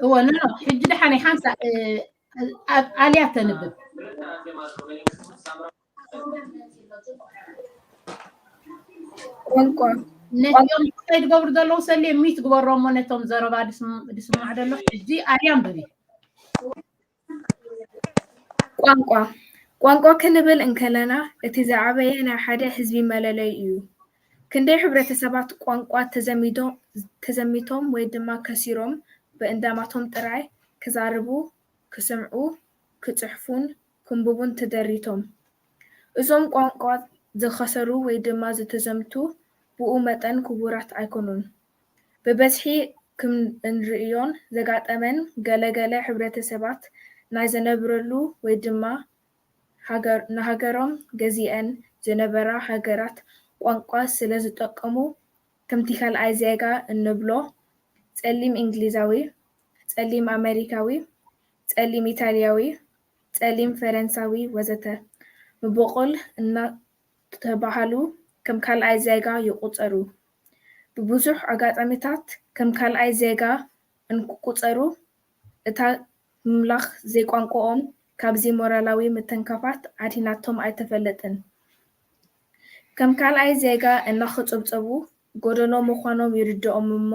እወ ኖ ሕጂ ደሓነ ሓንሳ ኣልያ ተንብብ ቋንቋ ነቲኦም እንታይ ዝገብሩ ዘለዉ ሰሌ ሚት ግበሮሞ ነቶም ዘረባ ድስማዕ ደሎ ሕጂ ኣልያ ንብቢ ቋንቋ ቋንቋ ክንብል እንከለና እቲ ዝዓበየ ናይ ሓደ ህዝቢ መለለዩ እዩ። ክንደይ ሕብረተሰባት ቋንቋ ተዘሚቶም ወይ ድማ ከሲሮም ብእንዳማቶም ጥራይ ክዛርቡ፣ ክሰምዑ፣ ክፅሕፉን ክንብቡን ተደሪቶም። እዞም ቋንቋ ዝኸሰሩ ወይ ድማ ዝተዘምቱ ብኡ መጠን ክቡራት ኣይኮኑን። ብበዝሒ ክም እንርእዮን ዘጋጠመን ገለ ገለ ሕብረተሰባት ናይ ዘነብረሉ ወይ ድማ ንሃገሮም ገዚኤን ዝነበራ ሃገራት ቋንቋ ስለ ዝጠቀሙ ከምቲ ካልኣይ ዜጋ እንብሎ ጸሊም እንግሊዛዊ፣ ጸሊም ኣመሪካዊ፣ ጸሊም ኢታልያዊ፣ ጸሊም ፈረንሳዊ ወዘተ ምብቑል እናተባህሉ ከም ካልኣይ ዜጋ ይቑጸሩ። ብብዙሕ ኣጋጣሚታት ከም ካልኣይ ዜጋ እንክቁጸሩ፣ እታ ምምላኽ ዘይቋንቋኦም ካብዚ ሞራላዊ ምትንካፋት ኣድሒናቶም ኣይተፈለጥን። ከም ካልኣይ ዜጋ እናተጸብጸቡ፣ ጎደሎ ምዃኖም ይርድኦም እሞ፣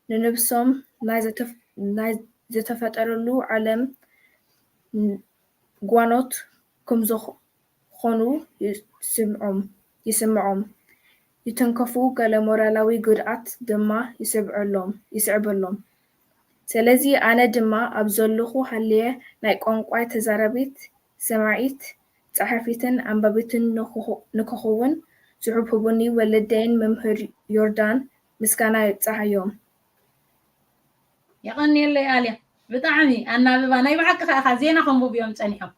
ንነብሶም ናይ ዘተፍ-፣ ናይ ዝተፈጠረሉ ዓለም ጓኖት ከም ዝኾኑ ይስምዖም፣ ይስምዖም። ይትንከፉ፣ ገለ ሞራላዊ ጉድኣት ድማ ይስዕበሎም፣ ይስዕበሎም። ስለዚ ኣነ ድማ ኣብ ዘለኹ ሃልየ ናይ ቋንቋይ ተዛራቢት፣ ሰማዒት፣ ጸሓፊትን ኣንባቢትን ንክኹ-፣ ንክኸውን ጽሑፍ ህቡኒ ወለደይን መምህር ዮርዳን ምስጋና ይብጽሓዮም። የቐንየለይ ኣልያ። ብጣዕሚ ኣናብባ ናይ ብሓቂ ከኣ ዜና ከንብቡ እዮም ጸኒሖም።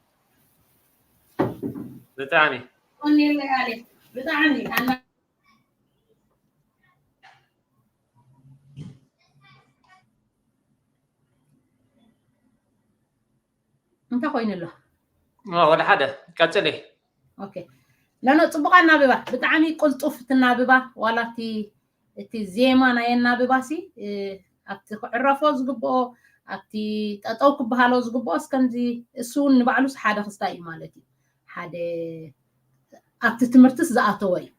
ብጣዕሚ የቐንየለይ ኣልያ። ብጣዕሚ ኣና- እንታይ ኮይኑ ኣሎ? ወደ ሓደ ቀጽሊ። ኦኬ። ለኖ ጽቡቕ ኣናብባ፣ ብጣዕሚ ቅልጡፍ ትናብባ። ዋላ እቲ እቲ ዜማ ናይ ኣናብባሲ ኣብቲ ክዕረፎ ዝግብኦ፣ ኣብቲ ጠጠው ክበሃሎ ዝግብኦ እስከምዚ፣ እሱ እውን ንባዕሉስ ሓደ ክስታይ እዩ ማለት እዩ። ሓደ ኣብቲ ትምህርትስ ዝኣተወ እዩ።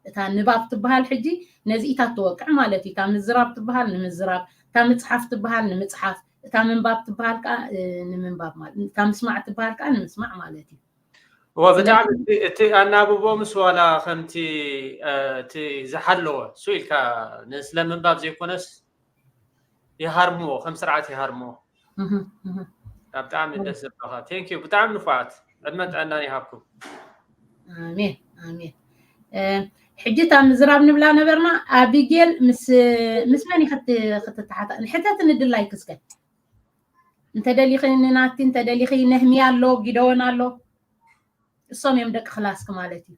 እታ ንባብ ትበሃል ሕጂ ነዚኢታት ትወቅዕ ማለት እዩ። እታ ምዝራብ ትበሃል ንምዝራብ፣ እታ ምፅሓፍ ትበሃል ንምፅሓፍ፣ እታ ምንባብ ትበሃል ከዓ ንምንባብ ማለት፣ እታ ምስማዕ ትበሃል ከዓ ንምስማዕ ማለት እዩ። እዎ ብጣዕሚ እቲ ኣናብቦ ምስ ዋላ ከምቲ እቲ ዝሓለወ እሱ ኢልካ ንስለ ምንባብ ዘይኮነስ ይሃርምዎ፣ ከም ስርዓት ይሃርምዎ። ብጣዕሚ ደስ ዘብለካ። ቴንክ ዩ። ብጣዕሚ ንፉዓት፣ ዕድመን ጥዕናን ይሃብኩም። ኣሜን ኣሜን። ሕጂ እታ ምዝራብ ንብላ ነበርና። ኣቢጌል ምስ ምስ መን ክትተሓታ ንሕተት ንድላይ ክስከ እንተደሊኺ ንናቲ እንተደሊኺ ነህምያ ኣሎ፣ ጊደዎን ኣሎ። እሶም እዮም ደቂ ክላስክ ማለት እዩ።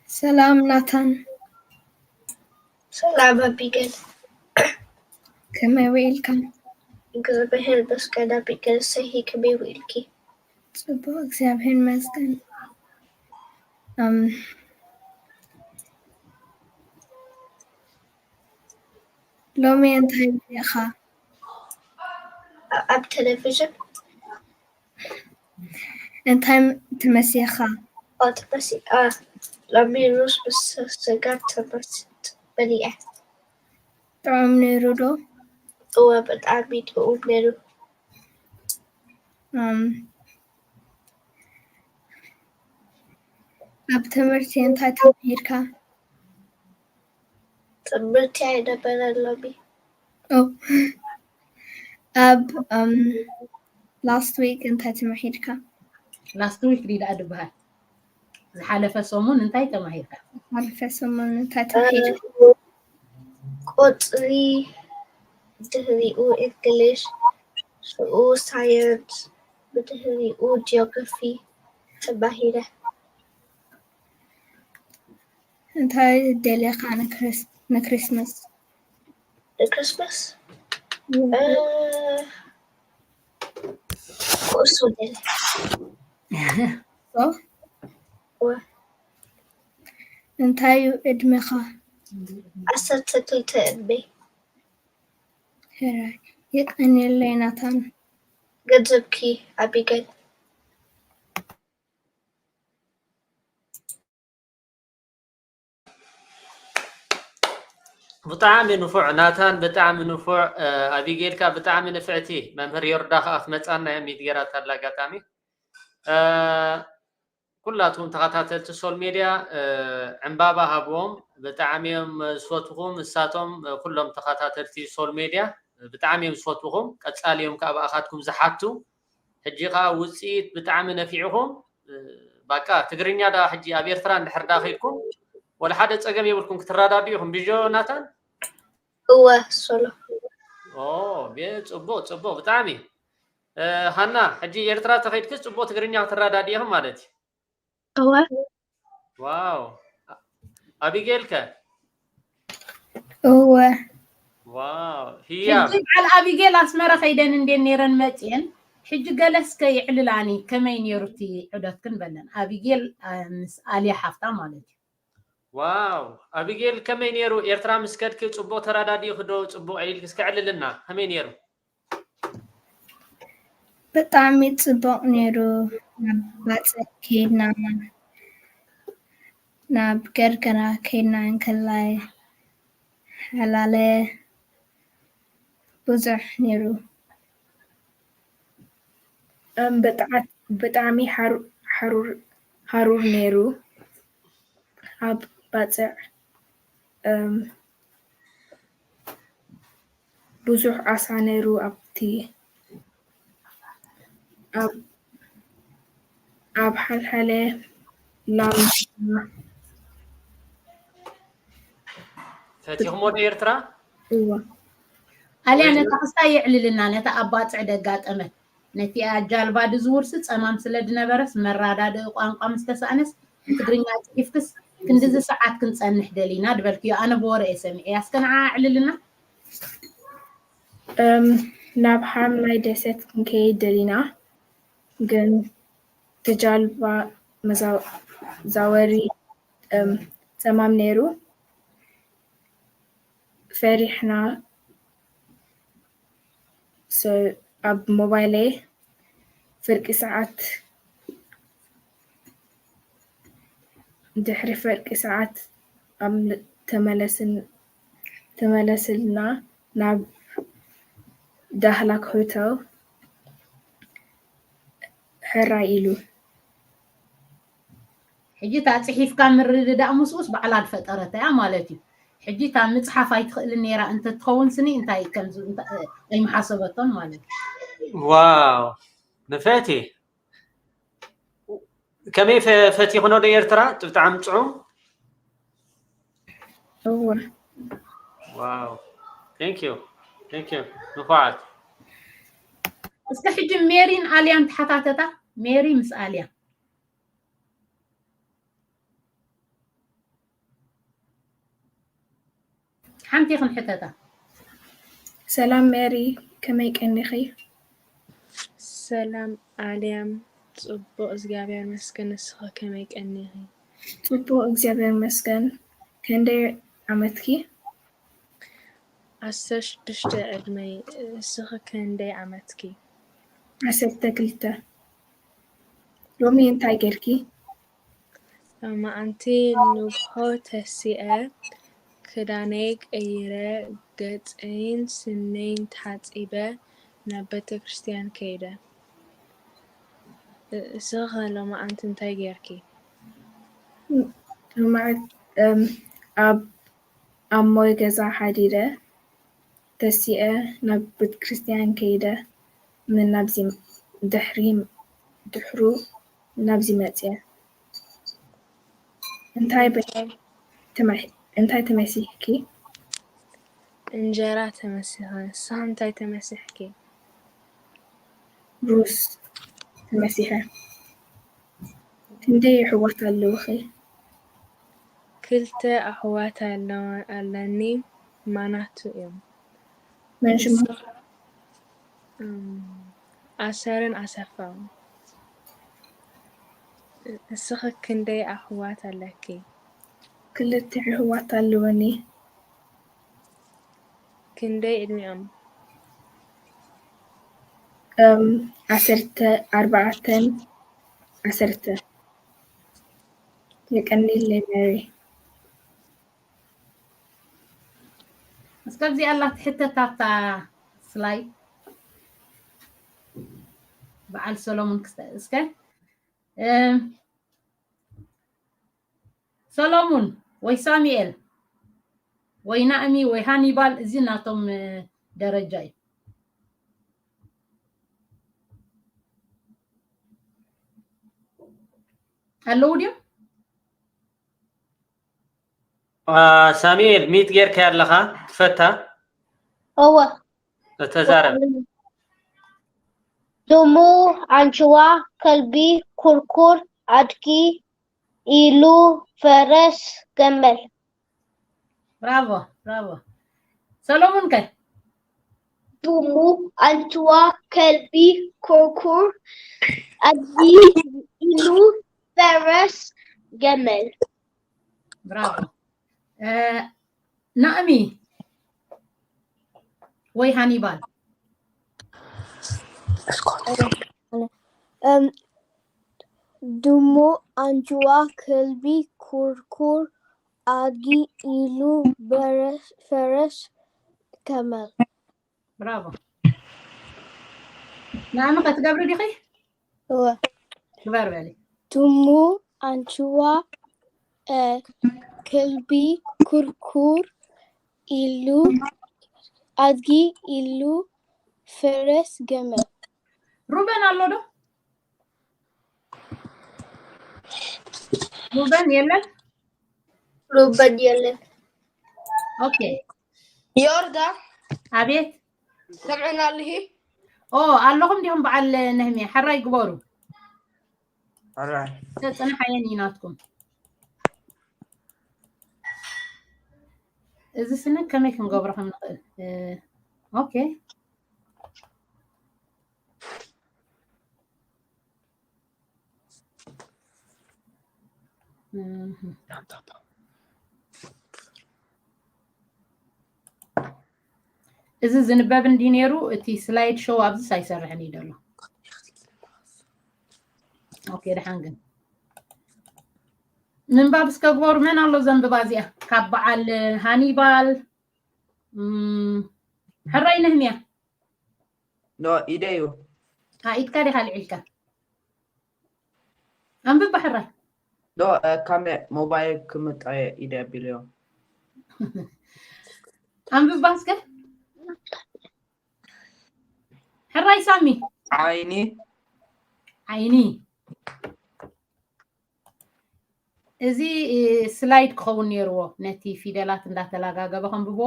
ሰላም ናታን። ሰላም ኣቢገል። ከመይ ውዒልካ? እግዚኣብሔር ይመስገን። ኣቢገል ሰሂ ከመይ ውዒልኪ? ጽቡቅ እግዚኣብሔር ይመስገን። ሎሚ እንታይ ሪኢኻ? ኣብ ቴሌቪዥን እንታይ ትመሲኻ? ትመሲኣ ሎሚ ሩዝ ምስ ስጋ ተመሲጥ በሊዐ። ጥዑም ነይሩ ዶ? እወ ብጣዕሚ ጥዑም ነይሩ። ኣብ ትምህርቲ እንታይ ተማሂርካ? ትምህርቲ ኣይነበረን ሎሚ። ኣብ last week እንታይ ተማሂርካ? Last week ሪዳ ድበሃል። ዝሓለፈ ሰሙን እንታይ ተማሂርካ? ዝሓለፈ ሰሙን እንታይ ተማሂርካ? ቁፅሪ፣ ድሕሪኡ እንግሊሽ፣ ሽኡ ሳየንስ፣ ብድሕሪኡ ጂኦግራፊ ተማሂረ። እንታይ ደሊኻ ንክሪስማስ? ንክሪስማስ ኩዕሶ ደለ። እንታይ እዩ ዕድመኻ? ዓሰርተ ክልተ ዕድመ። ሕራይ የቀንየለይ ናታን። ገንዘብኪ ኣቢገል። ብጣዕሚ ንፉዕ ናታን፣ ብጣዕሚ ንፉዕ ኣቢጌልካ፣ ብጣዕሚ ንፍዕቲ። መምህር ዮርዳ ከዓ ክትመፃና እዮም ሚት ገይራታ ኣላ ኣጋጣሚ። ኩላትኩም ተኸታተልቲ ሶል ሜድያ ዕምባባ ሃብዎም። ብጣዕሚ እዮም ዝፈትኹም እሳቶም ኩሎም ተኸታተልቲ ሶል ሜድያ ብጣዕሚ እዮም ዝፈትኹም። ቀፃሊ እዮም ከዓ ብኣኻትኩም ዝሓቱ። ሕጂ ከዓ ውፅኢት ብጣዕሚ ነፊዕኹም። ባቃ ትግርኛ ዳ ሕጂ ኣብ ኤርትራ እንድሕር ዳ ከይድኩም ወላ ሓደ ፀገም የብልኩም ክትረዳዱ ኢኹም። ብጆ ናታን እወ ሶሎ ኦ ጽቡቅ ጽቡቅ ብጣዕሚ ሃና፣ ሕጂ ኤርትራ ተኸይድክስ ጽቡቕ ትግርኛ ክትረዳድኢኺ ማለት እዩ። እወ። ዋው። ኣቢጌል ከ? እወ። ዋው። ህያብ። ሕጂ በዓል ኣቢጌል ኣስመራ ከይደን እንዴን ነይረን መጽየን። ሕጂ ገለ እስከ የዕልላኒ፣ ከመይ ነይሩ እቲ ዑደትክን በለን። ኣቢጌል፣ ኣ፣ ምስ ኣልያ ሓፍታ ማለት እዩ። ዋው፣ ኣቢጌል ከመይ ነይሩ? ኤርትራ ምስ ከድኪ ጽቡቕ ተረዳዲእኪ ዶ? ጽቡቕ ኢልኪ እስከ ዕልልና፣ ከመይ ነይሩ? ብጣዕሚ ጽቡቕ ነይሩ። ናብ ባጽዕ ከይድና፣ ናብ ገርገራ ከይድና እንከላይ ሓላለ ብዙሕ ነይሩ። እም፣ ብጥዓት-፣ ብጣዕሚ ሓሩ-፣ ሓሩር፣ ሃሩር ነይሩ ኣብ ባጽዕ። እም፣ ብዙሕ ዓሳ ነይሩ ኣብቲ፣ ኣብ፣ ኣብ ሓልሓለ ላም። ፈቲኽሞ ዶ ኤርትራ? እዋ። ኣልያ፣ ነታ ክስታይ የዕልልና፣ ነታ ኣብ ባጽዕ ደጋጠመት፣ ነቲ ኣብ ጃልባ ድዝውርሲ ጸማም ስለ ድነበረስ መራዳድኢ ቋንቋ ምስ ተሳእነስ ብትግርኛ ጽሒፍክስ ክንድዚ ሰዓት ክንጸንሕ ደሊና ድበልክዮ፣ ኣነ ብወረ እየ ሰሚዐያ። እስከ ንዓ ኣዕልልና። እም፣ ናብ ሓምላይ ደሴት ክንከይድ ደሊና፣ ግን እቲ ጃልባ መዛው-፣ ዛወሪ፣ እም፣ ጸማም ነይሩ። ፈሪሕና። So፣ ኣብ ሞባይለይ ፍርቂ ሰዓት፣ ድሕሪ ፍርቂ ሰዓት ኣብ ን-፣ ተመለስን-፣ ተመለስልና ናብ ዳህላክ ሆተል ሕራይ ኢሉ። ሕጂ እታ ጽሒፍካ ምርድዳእ ምስኡስ ባዕላ ዝፈጠረታ እያ ማለት እዩ። ሕጂ እታ ምጽሓፍ ኣይትኽእልን ነይራ እንተትኸውን ስኒ እንታይ ከምዚ እንታ-፣ ኣይምሓሰበቶን ማለት እዩ። ዋው፣ ንፈቲ ከመይ ፈ-፣ ፈቲኽኖ ዶ ኤርትራ? እቲ ብጣዕሚ ጥዑም። እወ። ዋው፣ thank you፣ thank you። ንፉዓት። እስከ ሕጂ ሜሪን ኣልያን ተሓታተታ። ሜሪ ምስ ኣልያ ሓንቲ ክንሕተታ። ሰላም ሜሪ፣ ከመይ ቀኒኺ? ሰላም ኣልያም፣ ጽቡቕ እግዚኣብሔር መስገን፣ ንስኺ ከመይ ቀኒኺ? ጽቡቕ እግዚኣብሔር መስገን። ክንደይ ዓመትኪ? ዓሰርተ ሽዱሽተ ዕድመይ፣ እስኺ ክንደይ ዓመትኪ? ዓሰርተ ክልተ። ሎሚ እንታይ ጌርኪ? ሎማዓንቲ ንግሆ ተሲኤ ክዳነይ ቀይረ ገጸይን ስነይን ተሓጺበ ናብ ቤተ ክርስትያን ከይደ። እስኺ ሎማዓንቲ እንታይ ጌርኪ? ሎማዓንቲ ኣብ ኣብ ሞይ ገዛ ሓዲረ ተሲኤ ናብ ቤተ ክርስትያን ከይደ ምን ናብዚ ድሕሪ ድሕሩ ናብዚ መፅየ። እንታይ በ-፣ ተመ-፣ እንታይ ተመሲሕኪ? እንጀራ ተመሲኸ። ንስኻ እንታይ ተመሲሕኪ? ሩዝ ተመሲሐ። ክንደይ ኣሕዋት ኣለውኺ? ክልተ ኣሕዋት ኣለዋ-፣ ኣለኒ፣ ማናቱ እዮም። መን ሽሞም? እም፣ ኣሰርን ኣሰፋውን። እስኺ ክንደይ ኣሕዋት ኣለኪ? ክልተ ኣሕዋት ኣለወኒ። ክንደይ ዕድሚኦም? እም፣ ዓሰርተ ኣርባዕተን ዓሰርተ። የቀኒለይ ሜሪ። እስከ ኣብዚኣ ኣላ ትሕተት ኣብታ ስላይድ በዓል ሰሎሞን ክስተ-፣ እስከ፣ እም፣ ሰሎሙን ወይ ሳሙኤል ወይ ናእሚ ወይ ሃኒባል፣ እዚ ናቶም፣ እ፣ ደረጃ እዩ። ኣለዉ ድዮም? አ፣ ሳሙኤል፣ ሚት ጌርካ ኣለኻ ትፈታ? እወ። ተዛረብ። ድሙ፣ ኣንጭዋ፣ ከልቢ፣ ኩርኩር፣ ኣድጊ፣ ኢሉ፣ ፈረስ፣ ገመል። ብራቮ፣ ብራቮ። ሰሎሙን ከ? ዱሙ፣ ኣንጭዋ፣ ከልቢ፣ ኩርኩር፣ ኣድጊ፣ ኢሉ፣ ፈረስ፣ ገመል። ብራቮ። እ፣ ናእሚ ወይ ሃኒባል? እም፣ ድሙ፣ ኣንጭዋ፣ ከልቢ፣ ኩርኩር፣ ኣድጊ፣ ኢሉ፣ በረስ፣ ፈረስ፣ ገመል። ብራቮ። ናእሚ ከትገብሪ ዲኺ? እወ። ግበር በሊ። ድሙ፣ ኣንጭዋ፣ እ፣ ከልቢ፣ ኩርኩር፣ ኢሉ፣ ኣድጊ፣ ኢሉ፣ ፈረስ፣ ገመል። ሩበን ኣሎ ዶ? ሩበን የለን? ሩበን የለን። ኦኬ። ዮርዳ ኣቤት። ሰምዕና ኣለሂ? ኦ፣ ኣለኹም ዲኹም በዓል ነህምያ? ሕራይ ግበሩ። ሕራይ። ተጽንሓየን እዩ ናትኩም። እዚ ስነ ከመይ ክንገብሮ ከም ንኽእል። እ፣ ኦኬ። እህ። እዚ ዝንበብ እንዲ ነይሩ፣ እቲ ስላይድ ሾው ኣብዚስ ኣይሰርሕን እዩ ዘሎ። ኦኬ፣ ደሓን ግን ምንባብ እስከ ግበሩ። መን ኣሎ ዘንብባ እዚኣ? ካብ በዓል ሃኒባል፣ እም፣ ሕራይ ነህምያ። ኖ፣ ኢደ እዩ። አ፣ ኢድካ ዲኻ ልዒልካ? ኣንብባ ሕራይ። ኖ፣ እ፣ ካሜ ሞባይል ክምጣየ ኢደ ኣቢለዮ። ኣንብባ እስከ። ሕራይ ሳሚ። ዓይኒ። ዓይኒ። እዚ፣ እ፣ ስላይድ ክኸውን ነይርዎ፣ ነቲ ፊደላት እንዳተላጋገበ ከንብቦ፣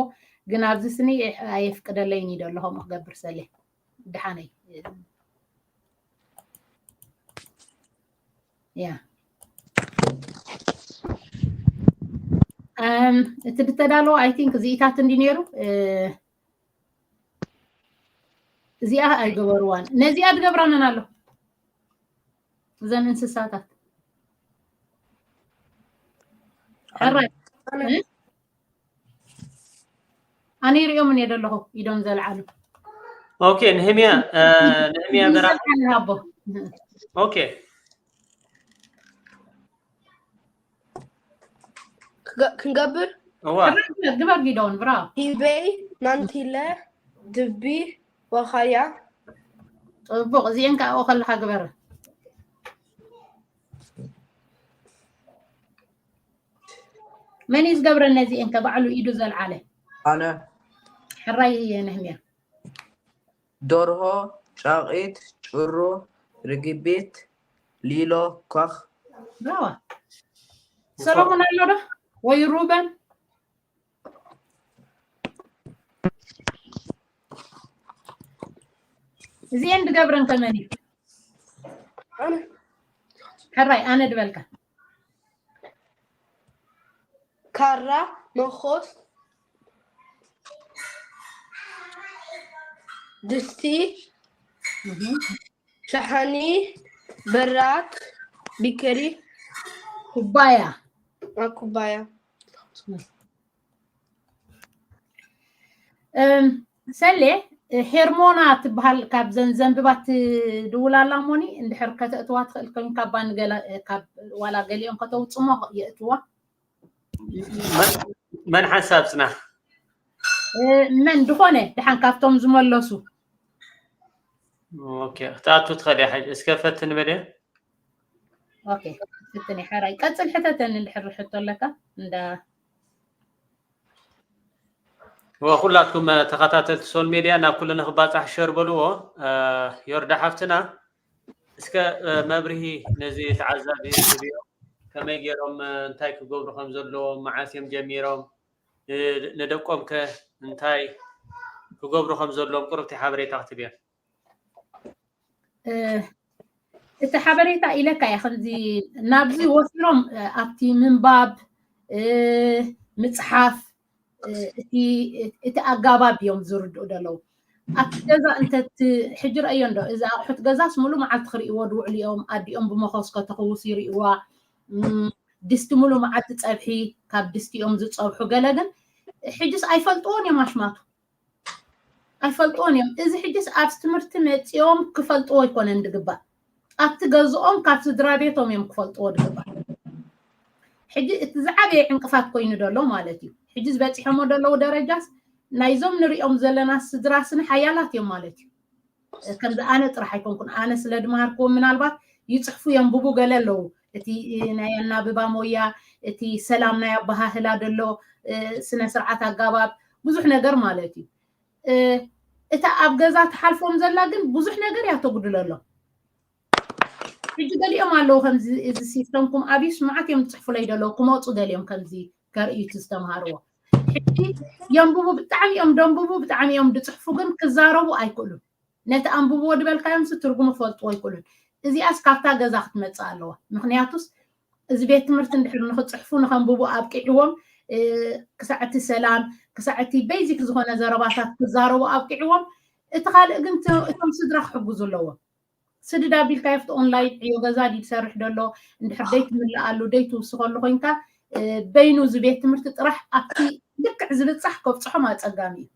ግን ኣብዚ ስኒ ኣየፍቅደለይን እዩ ደሎ ከምኡ ክገብር ሰለ። ደሓነይ። ያ። እም፣ እቲ ዝተዳለወ፣ ኣይ ቲንክ፣ እዚኢታት እንዲ ነይሩ፣ እ፣ እዚኣ ኣይገበርዋን። ነዚኣ ድገብራ መን ኣሎ? እዘን እንስሳታት። ሕራይ። እ? ኣነ ይሪኦምን እየ ደለኹ፣ ኢዶም ዘልዓሉ። ኦኬ፣ ነህምያ፣ እ፣ ነህምያ በራ-፣ ዘልዓሉ ሃቦ። ኦኬ። ክገ-፣ ክንገብር? እዋ። ሕራይ ግበር፣ ግበር ጊዶን፣ ብራቮ። ሂበይ፣ ማንቲለ፣ ድቢ፣ ዋኻያ። ጽቡቕ፣ እዚኤን ከኣ ኣብኡ ከለኻ ግበር። መን እዩ ዝገብረን ነዚኤን ከ ባዕሉ ኢዱ ዘልዓለ? ኣነ። ሕራይ ነህምያ። ደርሆ፣ ጫቒት፣ ጭሩ፣ ርግቢት፣ ሊሎ፣ ኳኽ። ብራዋ። ሰሎሞን ኣሎ ዶ? ወይ ሩበን? እዚኤን ድገብረን ከመን እዩ? ኣነ። ሕራይ፣ ኣነ ድበልካ። ካራ፣ መኾስ፣ ድስቲ፣ እህ። ሸሓኒ፣ በራድ፣ ቢከሪ፣ ኩባያ። አ፣ ኩባያ። እም፣ ሰሌ፣ ሄርሞና ትበሃል ካብ ዘን ዘንብባ ትድውል ኣላ እሞኒ፣ እንድሕር ከተእትዋ ትኽእል ኮይንካ፣ ባን ገለ፣ ካብ ዋላ ገሊኦም ከተውጽሞ የእትዋ። መን፣ መን ሓንሳብ ጽናሕ? እ፣ መን ድኾነ ደሓን ካብቶም ዝመለሱ። ኦኬ፣ ክትኣቱ ትኽእል እያ። ሕጂ እስከ ፈትን በልያ። ኦኬ፣ ፍትን እየ። ሕራይ ቀጽል፣ ሕተተኒ እንድሕር ሕቶ ኣለካ። እንዳ ወኩላትኩም ተኸታተልቲ ሶል ሜድያ ናብ ኩሉ ንኽባጻሕ ሸር በልዎ። እ፣ ዮርዳ ሓፍትና እስከ፣ እ፣ መብርሂ ነዚ ተዓዛቢ ዝህብዮ ከመይ ገይሮም፣ እ፣ እንታይ ክገብሩ ከም ዘለዎም፣ መዓስ እዮም ጀሚሮም፣ እ፣ ንደቆም ከ እንታይ ክገብሩ ከም ዘለዎም ቁርብቲ ሓበሬታ ክትብዮ። እ፣ እቲ ሓበሬታ ኢለካ እየ፣ ከምዚ ናብዚ ወፊሮም፣ እ፣ ኣብቲ ምንባብ፣ እ፣ ምጽሓፍ፣ እ፣ እቲ፣ እቲ ኣጋባብ እዮም ዝርድኡ ዘለዉ። ኣብቲ ገዛ እንተ ሕጂ ረእዮ እንዶ እዚ ኣቑሑት ገዛስ ሙሉ መዓልቲ ክርእይዎ ድውዕሉ እዮም። ኣዲኦም ብመኾስ ከተኽውስ ይርእይዋ። ድስቲ ሙሉ መዓልቲ ጸብሒ ካብ ድስቲ እዮም ዝጸብሑ። ገለ ግን ሕጅስ ኣይፈልጥዎን እዮም ኣሽማቱ ኣይፈልጥዎን እዮም። እዚ ሕጅስ ኣብዚ ትምህርቲ መጺኦም ክፈልጥዎ ኣይኮነን ድግባእ። ኣብቲ ገዝኦም ካብ ስድራ ቤቶም እዮም ክፈልጥዎ ድግባእ። ሕጂ እቲ ዝዓበየ ዕንቅፋት ኮይኑ ዘሎ ማለት እዩ። ሕጂ ዝበፂሖሞ ዘለዉ ደረጃስ ናይዞም ንሪኦም ዘለና ስድራ ስኒ ሓያላት እዮም ማለት እዩ። ከምዚ ኣነ ጥራሕ ኣይኮንኩን፣ ኣነ ስለ ድምሃርክዎም ምናልባት ይፅሕፉ የንብቡ ገለ ኣለዉ። እቲ ናይ ኣናብባ ሞያ፣ እቲ ሰላም ናይ ኣበሃህላ ደሎ ስነ ስርዓት ኣጋባብ ብዙሕ ነገር ማለት እዩ። እታ ኣብ ገዛ ትሓልፎም ዘላ ግን ብዙሕ ነገር እያ ተጉድለሎም። ሕጂ ገሊኦም ኣለዉ ከምዚ እዚ ሲስተምኩም ኣብዩስ መዓት እዮም ዝፅሕፉለይ ዘለዉ ክመፁ ደልዮም ከምዚ ከርእዩ እቲ ዝተምሃርዎ። ሕጂ የንብቡ ብጣዕሚ እዮም ደንብቡ ብጣዕሚ እዮም ዝፅሕፉ ግን ክዛረቡ ኣይክእሉን። ነቲ ኣንብብዎ ዝበልካዮምስ ትርጉሙ ክፈልጥዎ ኣይክእሉን። እዚኣስ ካብታ ገዛ ክትመፅእ ኣለዋ። ምክንያቱስ እዚ ቤት ትምህርቲ እንድሕር ንክፅሕፉ ንከንብቡ ኣብቂዕዎም ክሳዕ እቲ ሰላም ክሳዕ እቲ ቤዚክ ዝኮነ ዘረባታት ክዛረቡ ኣብቂዕዎም እቲ ካልእ ግን እቶም ስድራ ክሕግዙ ኣለዎም። ስድድ ኣቢልካ ኣብቲ ኦንላይን ዕዮ ገዛ ድዩ ዝሰርሕ ዘሎ እንድሕር ደይ ትምልኣሉ ደይ ትውስኸሉ ኮይንካ በይኑ እዚ ቤት ትምህርቲ ጥራሕ ኣብቲ ልክዕ ዝብፃሕ ከብፅሖም ኣፀጋሚ እዩ።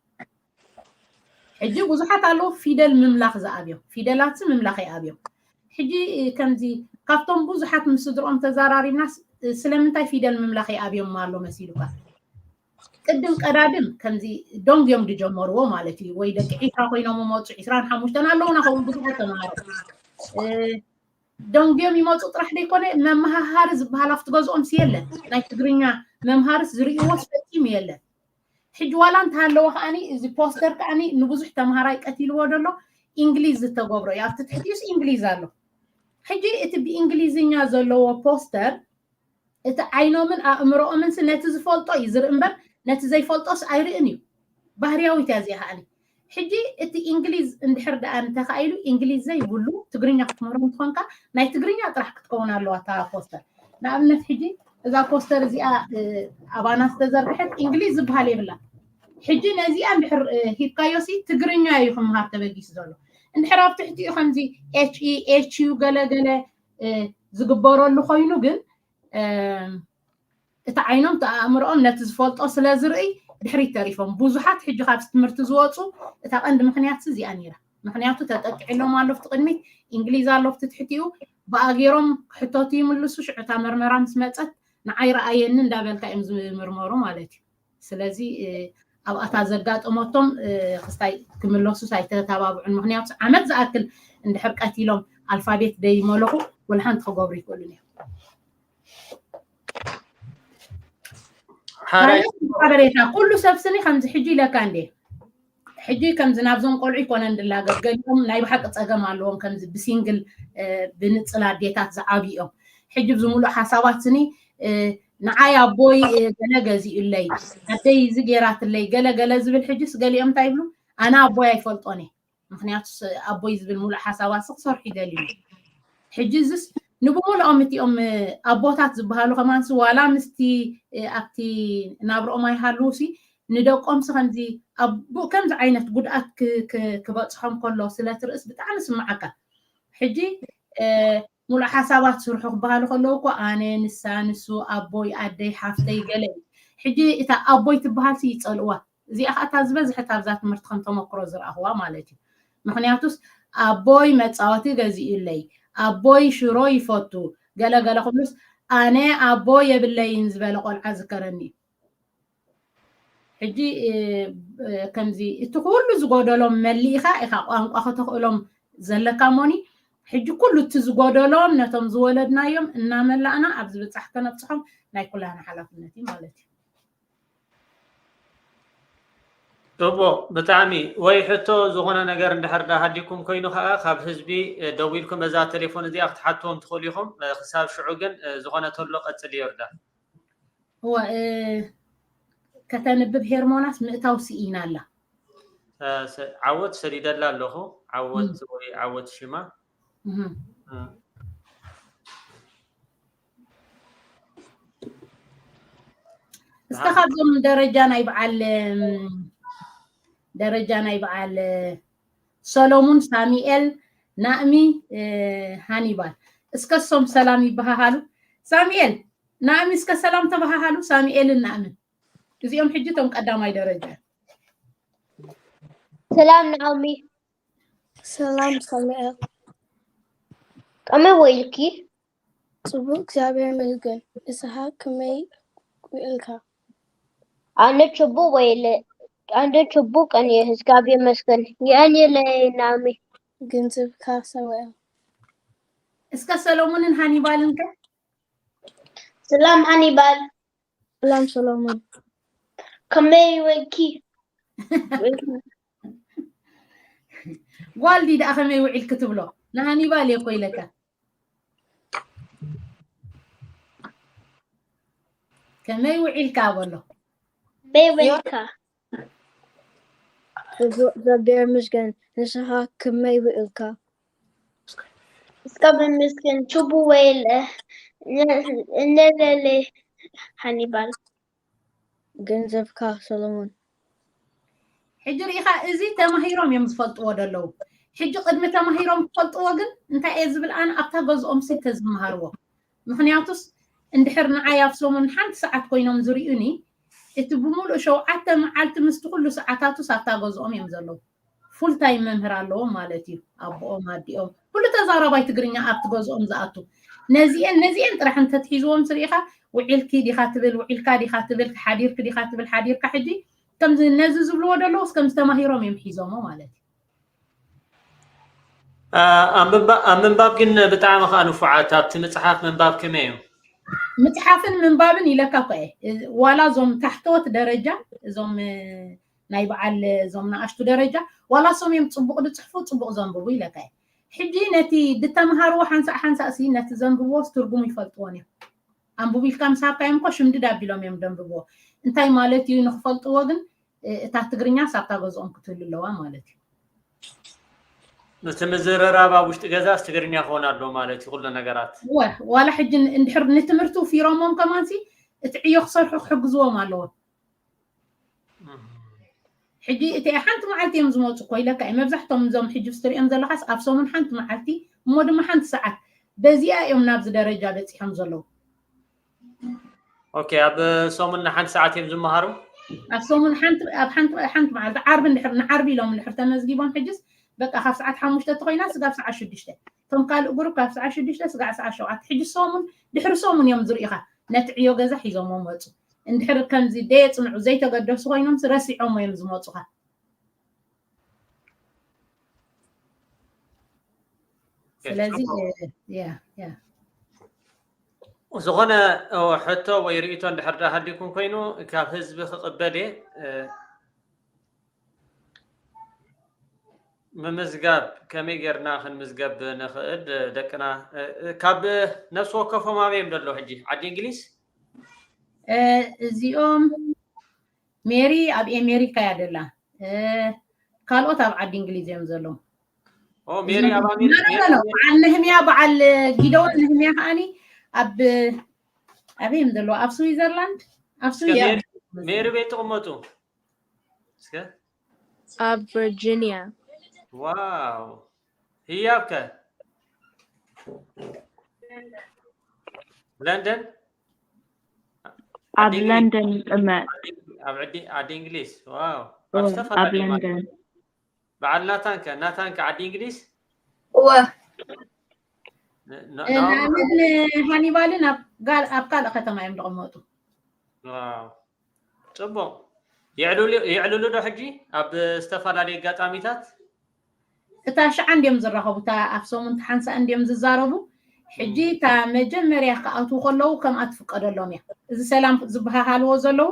ሕጂ ብዙሓት ኣለዉ ፊደል ምምላኽ ዝኣብዮም ፊደላት ምምላኽ ይኣብዮም። ሕጂ ከምዚ ካብቶም ብዙሓት ምስ ስድርኦም ተዘራሪብና ስለምንታይ ፊደል ምምላኽ ይኣብዮም ኣሎ መሲሉካ? ቅድም ቀዳድም ከምዚ ዶንግ እዮም ዝጀመርዎ ማለት እዩ። ወይ ደቂ ዒስራ ኮይኖም መፁ ዒስራን ሓሙሽተን ኣለዉና ከምኡ ብዙሓት ተምሃሮ ደንጉዮም ይመፁ ጥራሕ ዘይኮነ መመሃሃሪ ዝበሃል ኣብቲ ገዝኦም የለን። ናይ ትግርኛ መምሃርስ ዝርእይዎስ ፈፂሙ የለን። ሕጂ ዋላ እንተሃለወ ከዓኒ እዚ ፖስተር ከዓኒ ንብዙሕ ተምሃራይ ቀቲልዎ ደሎ እንግሊዝ ዝተገብሮ እዩ። ኣብቲ ትሕቲኡስ እንግሊዝ ኣሎ። ሕጂ እቲ ብእንግሊዝኛ ዘለዎ ፖስተር እቲ ዓይኖምን ኣእምሮኦምን ነቲ ዝፈልጦ እዩ ዝርኢ እምበር ነቲ ዘይፈልጦስ ኣይርእን እዩ። ባህርያዊት እያ እዚኣ ከዓኒ። ሕጂ እቲ እንግሊዝ እንድሕር ደኣ እንተኻኢሉ እንግሊዝ ዘይብሉ ትግርኛ ክትምህሮ እንትኾንካ ናይ ትግርኛ ጥራሕ ክትከውን ኣለዋ እታ ፖስተር። ንኣብነት ሕጂ እዛ ፖስተር እዚኣ ኣባና ዝተዘርግሐት እንግሊዝ ዝበሃል የብላ። ሕጂ ነዚኣ እንድሕር ሂብካዮሲ ትግርኛ እዩ ክምሃር ተበጊሱ ዘሎ። እንድሕር ኣብ ትሕቲኡ ከምዚ ኤች ኢ ኤች ዩ ገለ ገለ ዝግበረሉ ኮይኑ ግን እቲ ዓይኖም እቲ ኣእምሮኦም ነቲ ዝፈልጦ ስለ ዝርእይ ድሕሪት ተሪፎም ብዙሓት ሕጂ ካብዚ ትምህርቲ ዝወፁ እታ ቀንዲ ምክንያት እዚኣ ነይራ። ምክንያቱ ተጠቂዕሎም ኣሎ ኣብቲ ቅድሚት እንግሊዝ ኣሎ ኣብቲ ትሕቲኡ ብኣገሮም ክሕተቱ ይምልሱ ሽዑ እታ መርመራ ምስ መፀት ንዓይ ረኣየኒ እንዳበልካ እዮም ዝምርመሩ ማለት እዩ። ስለዚ ኣብኣታ ዘጋጠመቶም ክስታይ ክምለሱስ ኣይተተባብዑን ምክንያቱ ዓመት ዝኣክል እንድሕር ቀቲሎም ኣልፋቤት ደይመለኹ ወላ ሓንቲ ክገብሩ ይክእሉን እዮም። ሓበሬታ ኩሉ ሰብ ስኒ ከምዚ ሕጂ ኢለካ እንዴ ሕጂ ከምዚ ናብዞም ቆልዑ ይኮነ እንድላገብ ገሊኦም ናይ ብሓቂ ፀገም ኣለዎም ከምዚ ብሲንግል ብንፅል ኣዴታት ዝዓብዮም ሕጂ ብዝምሉእ ሓሳባት ስኒ ንዓይ ኣቦይ ገለ ገዚኡለይ ኣደይ እዚ ገይራትለይ ገለ ገለ ዝብል ሕጅስ ገሊኦም እንታይ ይብሉ ኣነ ኣቦይ ኣይፈልጦን እየ ምክንያቱ ኣቦይ ዝብል ሙሉእ ሓሳባት ክሰርሑ ይደልዩ ሕጂ እዚስ ንብሙሉኦም እቲኦም ኣቦታት ዝበሃሉ ከማንስ ዋላ ምስቲ ኣብቲ ናብርኦም ኣይሃልውሲ ንደቆምሲ ከምዚ ኣቡእ ከምዚ ዓይነት ጉድኣት ክበፅሖም ከሎ ስለ ትርእስ ብጣዕሚ ስምዓካ ሕጂ ሙሉእ ሓሳባት ስርሑ ክበሃሉ ከለዉ እኮ ኣነ ንሳ ንሱ ኣቦይ ኣደይ ሓፍተይ ገለ እዩ ሕጂ እታ ኣቦይ ትበሃል ሲ ይፀልእዋ እዚኣ ከዓ እታ ዝበዝሐት ኣብዛ ትምህርቲ ከም ተመክሮ ዝረኣኽዋ ማለት እዩ ምክንያቱስ ኣቦይ መፃወቲ ገዚኡለይ ኣቦይ ሽሮ ይፈቱ ገለገለ ክብሉስ ኣነ ኣቦ የብለይን ዝበለ ቆልዓ ዝከረኒ እዩ ሕጂ ከምዚ እቲ ኩሉ ዝጎደሎም መሊእካ ኢካ ቋንቋ ከተኽእሎም ዘለካ ሞኒ ሕጂ ኩሉ እቲ ዝጎደሎም ነቶም ዝወለድናዮም እናመላእና ኣብ ዝብፃሕ ከነብፅሖም ናይ ኩላና ሓላፍነት እዩ ማለት እዩ ጽቡቕ ብጣዕሚ ወይ ሕቶ ዝኾነ ነገር እንድሕር ዳሃሊኩም ኮይኑ ከዓ ካብ ህዝቢ ደዊልኩም እዛ ቴሌፎን እዚኣ ክትሓትዎም ትኽእሉ ኢኹም ክሳብ ሽዑ ግን ዝኾነ ተሎ ቀጽል ይርዳ እወ ከተንብብ ሄርሞናስ ምእታው ስኢና ኣላ ዓወት ሰዲደላ ኣለኹ ዓወት ወይ ዓወት ሽማ እስከ ካብዞም ደረጃ ናይ በዓል ደረጃ ናይ በዓል ሰሎሙን፣ ሳሚኤል፣ ናእሚ፣ ሃኒባል። እስከ እሶም ሰላም ይበሃሃሉ። ሳሚኤል፣ ናእሚ እስከ ሰላም ተበሃሃሉ። ሳሚኤልን ናእምን እዚኦም ሕጂ እቶም ቀዳማይ ደረጃ። ሰላም ናኦሚ። ሰላም ሳሙኤል። ከመይ ውዒልኪ? ጽቡቅ እግዚኣብሔር ይመስገን። ንስኻ ከመይ ውዒልካ? ኣነ ጽቡቅ ውዒለ። ኣነ ጽቡቅ እየ እግዚኣብሔር ይመስገን። የቀንየለይ ናኦሚ። ገንዘብካ ሳሙኤል። እስከ ሰሎሙንን ሃኒባልን ከ? ሰላም ሃኒባል። ሰላም ሰሎሙን። ከመይ ውዒልኪ? ጓል ድዩ ደኣ ከመይ ውዒልኪ ትብሎ? ንሃኒባል እየ እኮ ኢለካ። ከመይ ውዒልካ በሎ። ከመይ ውዒልካ? ጽቡቅ እግዚኣብሔር ይመስገን። ንስኻ ከመይ ውዒልካ? እስከ ብመስገን ጽቡቅ ውዒለ። እነለለ ሃኒባል። ገንዘብካ ሰሎሙን። ሕጂ ርኢኻ፣ እዚ ተማሂሮም እዮም ዝፈልጥዎ ዘለዉ። ሕጂ ቅድሚ ተማሂሮም ክፈልጥዎ ግን እንታይ እየ ዝብል ኣነ፣ ኣብታ ገዝኦም ሲ ተዝመሃርዎ። ምኽንያቱስ እንድሕር ንዓይ ኣብ ሰሙን ሓንቲ ሰዓት ኮይኖም ዝርእዩኒ፣ እቲ ብምሉእ ሸውዓተ መዓልቲ ምስቲ ኩሉ ሰዓታቱስ ኣብታ ገዝኦም እዮም ዘለዉ። ፉል ታይም መምህር ኣለዎም ማለት እዩ። ኣቦኦም ኣዲኦም ኩሉ ተዛራባይ ትግርኛ ኣብቲ ገዝኦም ዝኣቱ። ነዚኤን ነዚኤን ጥራሕ እንተትሒዝዎም ስርኢኻ፣ ውዒልኪ ዲኻ ትብል፣ ውዒልካ ዲኻ ትብል፣ ሓዲርኪ ዲኻ ትብል፣ ሓዲርካ። ሕጂ ከምዚ ነዚ ዝብልዎ ዘለውስ ከምዚ ተማሂሮም እዮም ሒዞሞ ማለት እዩ። ኣብ ምንባ- ኣብ ምንባብ ግን ብጣዕሚ ከዓ ንፉዓት። ኣብቲ ምፅሓፍ ምንባብ ከመይ እዩ? ምፅሓፍን ምንባብን ኢለካ እኮ እየ። ዋላ እዞም ታሕተዎት ደረጃ፣ እዞም ናይ በዓል እዞም ንኣሽቱ ደረጃ፣ ዋላ እሶም እዮም ፅቡቕ ዝፅሕፉ፣ ፅቡቕ ዘንብቡ ኢለካ እየ። ሕጂ ነቲ ዝተምሃርዎ ሓንሳእ ሓንሳእ ሲ ነቲ ዘንብብዎስ ትርጉሙ ይፈልጥዎን እዮም። ኣንብቡ ኢልካ ምስ ሃብካዮም እኮ ሽምድድ ኣቢሎም እዮም ደንብብዎ። እንታይ ማለት እዩ ንክፈልጥዎ ግን፣ እ፣ እታ ትግርኛ ሳብታ ገዝኦም ክትህሉ ኣለዋ ማለት እዩ። እቲ ምዝርራብ ኣብ ውሽጢ ገዛስ ትግርኛ ክኾን ኣለዎ ማለት እዩ ኩሉ ነገራት። እወ፣ ዋላ ሕጂ ን- እንድሕር ንትምህርቲ ውፊሮሞም ከማንሲ እቲ ዕዮ ክሰርሑ ክሕግዝዎም ኣለዎም። እም። ሕጂ እቲ ሓንቲ መዓልቲ እዮም ዝመፁ እኮ ኢለካ እዩ። መብዛሕቶም እዞም ሕጂ ትሪኦም ዘለኻስ ኣብ ሰሙን ሓንቲ መዓልቲ እሞ ድማ ሓንቲ ሰዓት በዚኣ እዮም ናብዚ ደረጃ በፂሖም ዘለዉ። ኦኬ፣ ኣብ ሰሙን ንሓንቲ ሰዓት እዮም ዝመሃሩ? ኣብ ሰሙን ሓንቲ ኣብ ሓንቲ ሓንቲ መዓልቲ ዓርቢ እንድሕር ንዓርቢ ኢሎም እንድሕር ተመዝጊቦም ሕጅስ በቃ ካብ ሰዓት ሓሙሽተ ተኮይና ስጋብ ሰዓት ሽዱሽተ፣ እቶም ካልእ ግሩፕ ካብ ሰዓት ሽዱሽተ ስጋዕ ሰዓት ሸውዓተ። ሕጂ ሰሙን ድሕሪ ሰሙን እዮም ዝርእኻ ነቲ ዕዮ ገዛ ሒዞሞ መፁ። እንድሕር ከምዚ ደየፅንዑ ዘይተገደሱ ኮይኖም ረሲዖሞ እዮም ዝመፁኻ። ስለዚ ያ ያ ዝኾነ ሕቶ ወይ ርእቶ እንድሕር ዳ ሃልዩኩም ኮይኑ ካብ ህዝቢ ክቕበል እየ። ምምዝጋብ ከመይ ጌርና ክንምዝገብ ንኽእል ደቅና? ካብ ነፍሲ ወከፎም ኣበይ እዮም ዘለዉ ሕጂ? ዓዲ እንግሊዝ? እዚኦም ሜሪ ኣብ ኤሜሪካ እያ ደላ። ካልኦት ኣብ ዓዲ እንግሊዝ እዮም ዘለዉ። ኦ፣ ሜሪ ኣብ ኣሜሪካ። በዓል ነህምያ፣ በዓል ጊደውን ነህምያ ከዓኒ ኣብ ኣበይ እዮም ዘለዉ? ኣብ ስዊዘርላንድ፣ ኣብ ስዊዘርላንድ። ሜሪ ቤት ትቕመጡ? እስከ ኣብ ቨርጂኒያ። ዋው። ህያብ ከ? ለንደን? ኣብ ለንደን ይቅመጥ። ኣብ ዓዲ ዓዲ እንግሊዝ። ዋው። ኣብ ዝተፈላለዩ ለንደን። በዓል ናታን ከ? ናታን ከ ዓዲ እንግሊዝ? እወ። ንኣብነት ንሃኒባልን ኣብ ካልእ ከተማ እዮም ዝቕመጡ። ዋው። ጽቡቕ። የዕልሉ ዶ ሕጂ ኣብ ዝተፈላለዩ ኣጋጣሚታት? እታ ሽዓ እንድዮም ዝራኸቡ፣ እታ ኣብ ሰሙን ሓንሳእ እንድዮም ዝዛረቡ። ሕጂ እታ መጀመርያ ክኣትዉ ከለዉ ከምኣ ትፍቀደሎም እያ። እዚ ሰላም ዝበሃሃልዎ ዘለዉ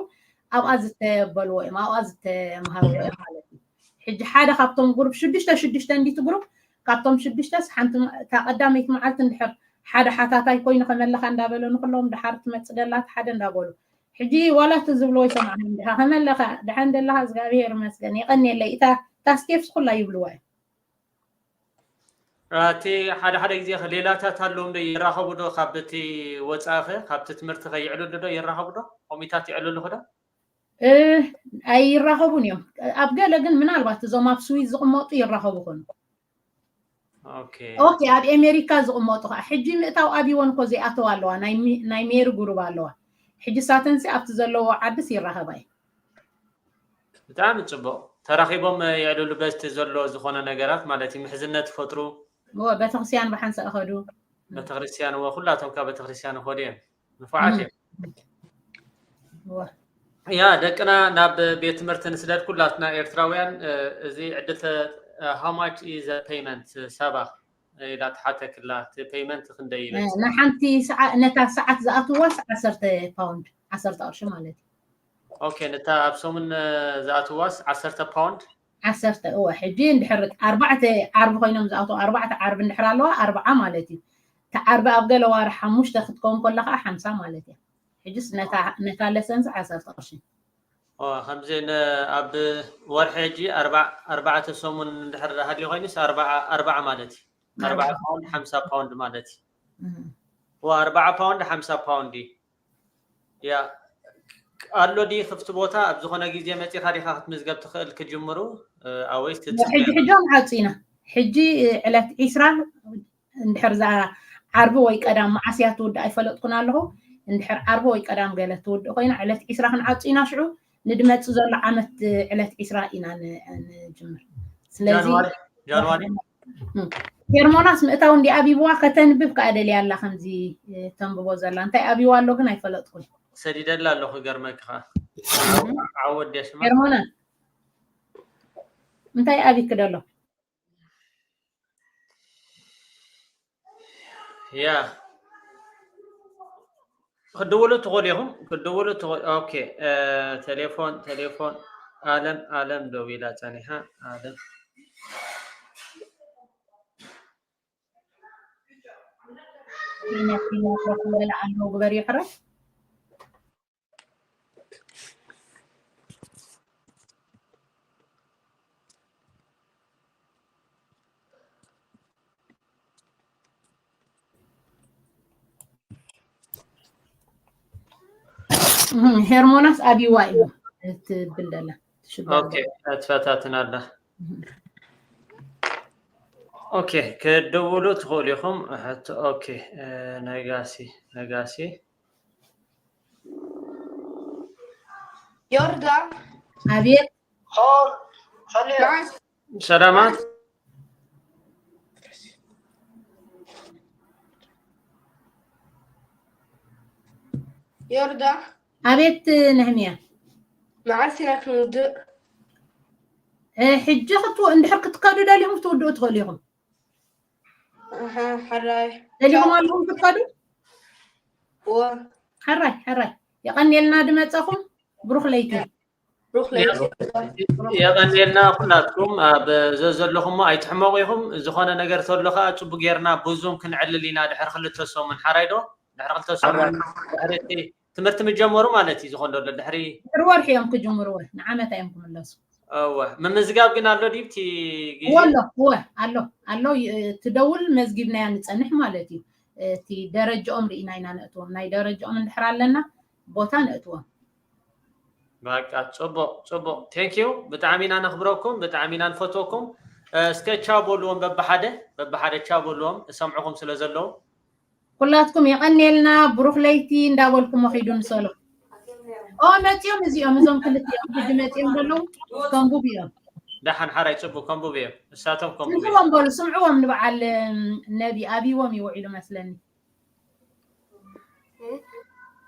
ኣብኣ ዝተበልዎ እዮም፣ ኣብኣ ዝተምሃርዎ እዮም ማለት እዩ። ሕጂ ሓደ ካብቶም ግሩፕ ሽዱሽተ ሽዱሽተ እንዲቲ ግሩፕ ካብቶም ሽዱሽተስ ሓንቲ እታ ቀዳመይቲ መዓልቲ እንድሕር ሓደ ሓታታይ ኮይኑ ከመለኻ እንዳበለ ንኩሎም ደሓር ትመጽእ ደላ ሓደ እንዳበሉ ሕጂ ዋላ እቲ ዝብልዎ ይሰማዕን ድኻ ከመለኻ ደሓን ደለኻ እግዚኣብሔር ይመስገን የቐንየለይ እታ እታ ስቴፕስ ኩላ ይብልዋ እዮም። እቲ ሓደ ሓደ ግዜ ሌላታት ኣለዎም ዶ ይራኸቡ ዶ ካብ እቲ ወፃኢ ኸ ካብቲ ትምህርቲ ኸ ይዕልሉ ዶ ይራኸቡ ዶ ኮሚታት ይዕልሉ ዶ? እ፣ ኣይራኸቡን እዮም። ኣብ ገለ ግን ምናልባት እዞም ኣብ ስዊዝ ዝቕመጡ ይራኸቡ ኾኑ። Okay. ኦኬ፣ ኣብ ኣሜሪካ ዝቕመጡ ከዓ ሕጂ ምእታው ኣብይወን እኮ ዘይኣተዋ ኣለዋ። ናይ ሚ- ናይ ሜሪ ጉሩብ ኣለዋ። ሕጂ ሳተንሲ ኣብቲ ዘለዎ ዓድስ ይራኸባ እዩ። ብጣዕሚ ጽቡቕ። ተራኺቦም የዕልሉ በዝቲ ዘሎ ዝኾነ ነገራት ማለት እዩ። ምሕዝነት ይፈጥሩ። እወ፣ ቤተክርስትያን ብሓንሳእ ይኸዱ። ቤተክርስትያን እወ፣ ኩላቶም ካብ ቤተክርስትያን ይኸዱ እዮም። ንፉዓት እዮም። እወ። ያ ደቅና ናብ ቤት ትምህርቲ ንስደድ ኩላትና ኤርትራውያን። እ፣ እዚ ዕድል ተ- እ፣ how much is the payment? ሰባ ኢላ ትሓተክላ። እቲ payment ክንደይ ይበጽሕ? ንሓንቲ ሰዓ- ነታ ሰዓት ዝኣትዋስ ዓሰርተ ፓውንድ፣ ዓሰርተ ቅርሺ ማለት እዩ። ኦኬ፣ ነታ ኣብ ሰሙን እ፣ ዝኣትዋስ ዓሰርተ ፓውንድ። ዓሰርተ እወ። ሕጂ እንድሕር ኣርባዕተ ዓርቢ ኮይኖም ዝኣትዉ፣ ኣርባዕተ ዓርቢ እንድሕር ኣለዋ ኣርብዓ ማለት እዩ። እቲ ዓርቢ ኣብ ገለ ዋርሕ ሓሙሽተ ክትከውን ከላ ከዓ ሓምሳ ማለት እያ። ሕጅስ ነታ ነታ ለሰንስ ዓሰርተ ቅርሺ። ኦ፣ ከምዚ ነ- ኣብ ወርሒ ሕጂ ኣርባ- ኣርባዕተ ሰሙን እንድሕር ሃልዩ ኮይኑስ ኣርባዓ ኣርባዓ ማለት እዩ። ኣርባዓ ኣርባዓ። ፓውንድ ሓምሳ ፓውንድ ማለት እዩ። እህ። ዋ ኣርባዓ ፓውንድ ሓምሳ ፓውንድ እዩ። ያ ኣሎ ዲ ክፍቲ ቦታ ኣብ ዝኾነ ግዜ መፂኻ ዲኻ ክትምዝገብ ትኽእል ክጅምሩ? እ፣ ኣወይስ ትፅበ? ሕጂ ሕጆም ዓፂና። ሕጂ ዕለት ዒስራ እንድሕር እዛ ዓርቢ ወይ ቀዳም መዓስ እያ ትውድእ ኣይፈለጥኩን ኣለኹ። እንድሕር ዓርቢ ወይ ቀዳም ገለ ትውድእ ኮይና ዕለት ዒስራ ክንዓፁ ኢና። ሽዑ ንድመፅ ዘሎ ዓመት ዕለት ዒስራ ኢና ን- ንጅምር። ስለዚ ጃንዋሪ ጃንዋሪ እም። ሄርሞናስ ምእታው እንዲ ኣቢብዋ ከተንብብ ከኣ ደልያ ኣላ። ከምዚ እ፣ ተንብቦ ዘላ እንታይ ኣብይዋ ኣሎ ግን ኣይፈለጥኩን። ሰዲደላ ኣለኹ ገርመኪ ከዓ ዓወድ ድያ ሽማ? ሄርሞናስ እንታይ ኣቢክ ደሎ? ያ ክትድውሉ ትኽእሉ ኢኹም። ክትድውሉ ትኽእሉ። ኦኬ፣ እ፣ ቴሌፎን ቴሌፎን። ኣለም ኣለም ደው ኢላ ጸኒሓ። ኣለም ኪና ኪና ኮፍ ዝበለ ኣለዉ ግበር ይሕረስ። እህ፣ ሄርሞናስ ኣቢዋ እዩ ትብል ደላ ትሽበ ኦኬ፣ ትፈታትን ኣላ። ኦኬ፣ ክትድውሉ ትኽእሉ ኢኹም። ሕቶ ኦኬ፣ እ፣ ነጋሲ ነጋሲ ዮርዳ ኣቤት መዓስ ሰላማት ዮርዳ ኣቤት ነህምያ መዓስ ኢና ክንውድእ? እ፣ ሕጂ ክትው እንድሕር ክትከዱ ደሊኹም ክትውድኡ ትኽእሉ ኢኹም። ኣሃ፣ ሕራይ ደሊኹም ኣለኹም ክትከዱ ወ ሕራይ ሕራይ የቐንየልና ድመፀኹም። ብሩኽ ለይቲ። ብሩኽ ለይቲ። የቐንየልና ኩላትኩም ኣብ ዘዘለኹሞ ኣይትሕመቑ ኢኹም። ዝኾነ ነገር ተሎ ከዓ ፅቡቅ ጌርና ብዙም ክንዕልል ኢና። ድሕሪ ክልተ ሰሙን ሓራይ ዶ ድሕሪ ክልተ ሰሙን ድሕሪ እቲ ትምህርቲ ምጀመሩ ማለት እዩ ዝኾን ዘሎ ድሕሪ ድሕሪ ወርሒ እዮም ክጅምርዎ። ንዓመት እዮም ክምለሱ። እወ ምምዝጋብ ግን ኣሎ ድዩ? እቲ ግዜ እወ ኣሎ እወ ኣሎ ኣሎ ይ- ትደውል መዝጊብናያ ንፀንሕ ማለት እዩ። እቲ ደረጃኦም ርኢና ኢና ነእትዎም። ናይ ደረጃኦም እንድሕር ኣለና ቦታ ነእትዎም። በቃ ፅቡቅ ፅቡቅ። ቴንክ ዩ። ብጣዕሚ ኢና ነኽብረኩም፣ ብጣዕሚ ኢና ንፈትወኩም። እ፣ እስከ ቻው በልዎም በብሓደ በብሓደ ቻው በልዎም እሰምዕኹም ስለ ዘለዉ። ኩላትኩም የቐንየልና። ብሩኽ ለይቲ እንዳበልኩሞ ኺዱ ንሰሎ። ኦ መፂኦም እዚኦም እዞም ክልቲኦም ሕጂ መፂኦም ዘለዉ ከንቡብ እዮም። ደሓን ሓራይ ፅቡቅ ከንቡብ እዮም እሳቶም ከንቡብ እዮም። ስምዕዎም በሉ ስምዕዎም ንበዓል እም፣ ነቢ ኣብይዎም ይውዒሉ መስለኒ።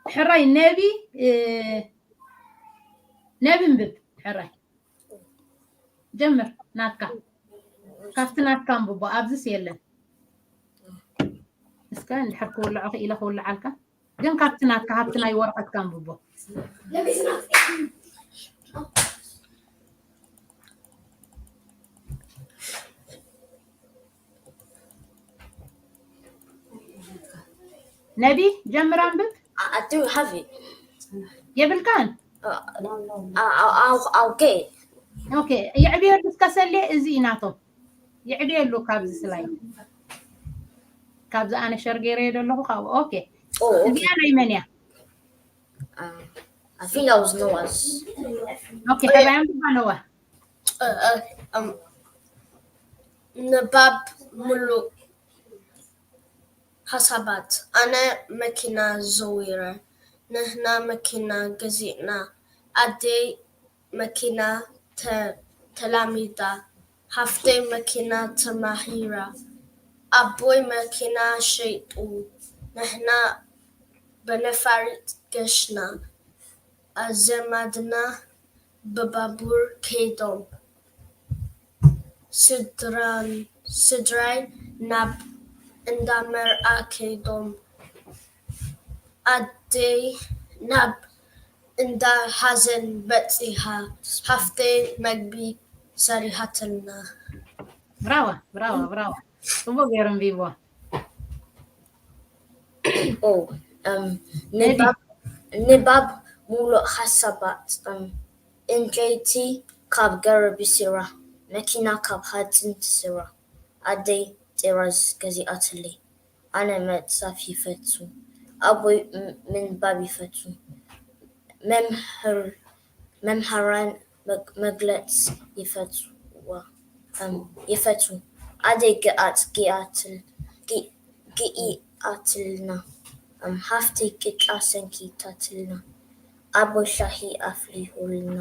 ሕራይ ነቢ እ፣ ነቢ እንብብ ሕራይ ጀምር ናትካ ካብቲ ናትካ እንብቦ ኣብዝስ የለን። እስከ እንድሕር ክውልዖ ክኢለ ክውልዓልካ ግን ካብቲ ናትካ ካብቲ ናይ ወረቐትካ እንብቦ። ነቢ ጀምር ኣንብብ። I do have it. የብልካን Uh, uh, uh, okay. ኦኬ። የዕብየሉ እስከ ሰሌ እዚ እዩ ናቶም የዕብየሉ ካብዚ ስላይ ካብዚ ኣነ ሸር ገይረዮ ዘለኹ ካብኡ ኦኬ። Oh, okay. እዚኣ ናይ መን እያ? Uh, I think I was Noah's. Okay, ሕራይ ኣንብባ ነዋ። ንባብ ምሉእ ሓሳባት። ኣነ መኪና ዘዊረ፣ ንሕና መኪና ገዚእና፣ ኣደይ መኪና ተላሚዳ፣ ሓፍተይ መኪና ተማሂራ፣ ኣቦይ መኪና ሸይጡ፣ ንሕና ብነፋሪት ገሽና፣ ኣዘማድና ብባቡር ከይዶም፣ ስድራይ ናብ እንዳ መርዓ ከይዶም፣ ኣደይ ናብ እንዳ ሓዘን በጺሓ፣ ሓፍተይ መግቢ ሰሪሓትልና። ብራዋ ብራዋ ብራዋ። ጽቡቅ ገይሩ ኣንቢብዋ። ኦ፣ እም፣ ንባብ ንባብ ሙሉእ ሓሳባት። እም፣ ዕንጨይቲ ካብ ገረብ ይስራሕ፣ መኪና ካብ ሓፂን ትስራሕ። ኣደይ ጥራዝ ገዚኣትለይ። ኣነ መፅሓፍ ይፈቱ፣ ኣቦይ ም- ምንባብ ይፈቱ፣ መምህር መምህራን መግ- መግለፅ ይፈትዋ እም፣ ይፈቱ። ኣደይ ግኣት ግኣትል ግ- ግኢኣትልና። እም፣ ሓፍተይ ቅጫ ሰንኪታትልና። ኣቦይ ሻሂ ኣፍሊሑልና።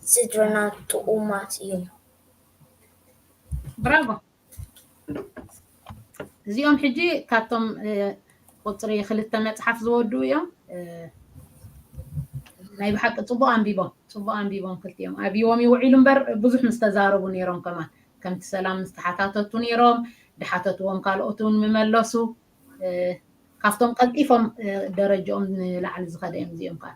ስድራና ጥዑማት እዮም። ብራቮ። እዚኦም ሕጂ ካብቶም እ፣ ቁፅሪ ክልተ መፅሓፍ ዝወዱ እዮም። እ፣ ናይ ብሓቂ ፅቡቅ ኣንቢቦም፣ ፅቡቅ ኣንቢቦም ክልቲኦም። ኣብይዎም ይውዒሉ እምበር ብዙሕ ምስ ተዛረቡ ነይሮም ከማን ከምቲ ሰላም ምስ ተሓታተቱ ነይሮም። ድሓተትዎም ካልኦት እውን ምመለሱ። እ፣ ካብቶም ቀልጢፎም እ፣ ደረጃኦም ንላዕሊ ዝኸደ እዮም እዚኦም ከዓ።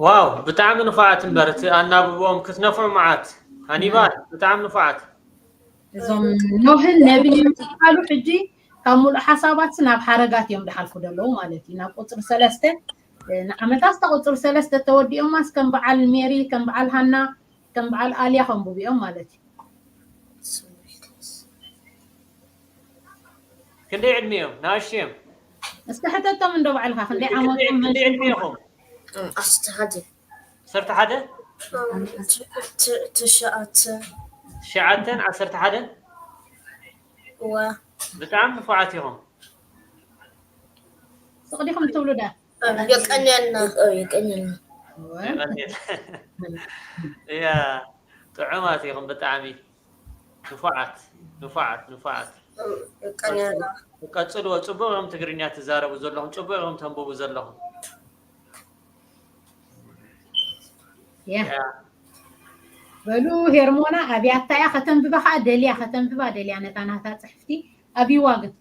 ዋው፣ ብጣዕሚ ንፉዓት እምበር እቲ ኣናብብኦም ክትነፍዑ መዓት። ሃኒባል፣ ብጣዕሚ ንፉዓት። እዞም ኖህን ነብን እዮም ዝበሃሉ። ሕጂ ካብ ሙሉእ ሓሳባት ናብ ሓረጋት እዮም ድሓልፉ ዘለዉ ማለት እዩ። ናብ ቁፅሪ ሰለስተ እ፣ ንዓመታት እታ ቁፅሪ ሰለስተ ተወዲኦማስ ከም በዓል ሜሪ፣ ከም በዓል ሃና፣ ከም በዓል ኣልያ ከንብቡ እዮም ማለት እዩ። ክንደይ ዕድመ እዮም? ንኣሽቱ እዮም። እስኪ ሕተቶም እንዶ ባዕልካ ክንደይ ዓመቶም ክንደይ ዕድመ ኢኹም? ዓሰርተ ሓደ። ዓሰርተ ሓደ? ትሽዓተ። ትሽዓተን ዓሰርተ ሓደን? እወ። ብጣዕሚ ንፉዓት ኢኹም። ስቕ ዲኹም ትብሉ ዳ? የቀንየልና። የቀንየልና። እያ፣ ጥዑማት ኢኹም ብጣዕሚ። ንፉዓት ንፉዓት ንፉዓት። የቀንየልና። ቀጽልዎ። ጽቡቕ ኢኹም ትግርኛ ትዛረቡ ዘለኹም፣ ጽቡቕ ኢኹም ተንብቡ ዘለኹም። ያ። በሉ ሄርሞና ኣብያታ እያ ከተንብባ፣ ከዓ ደልያ ከተንብባ ደልያ ነታ ናታ ጽሕፍቲ ኣብይዋ ግን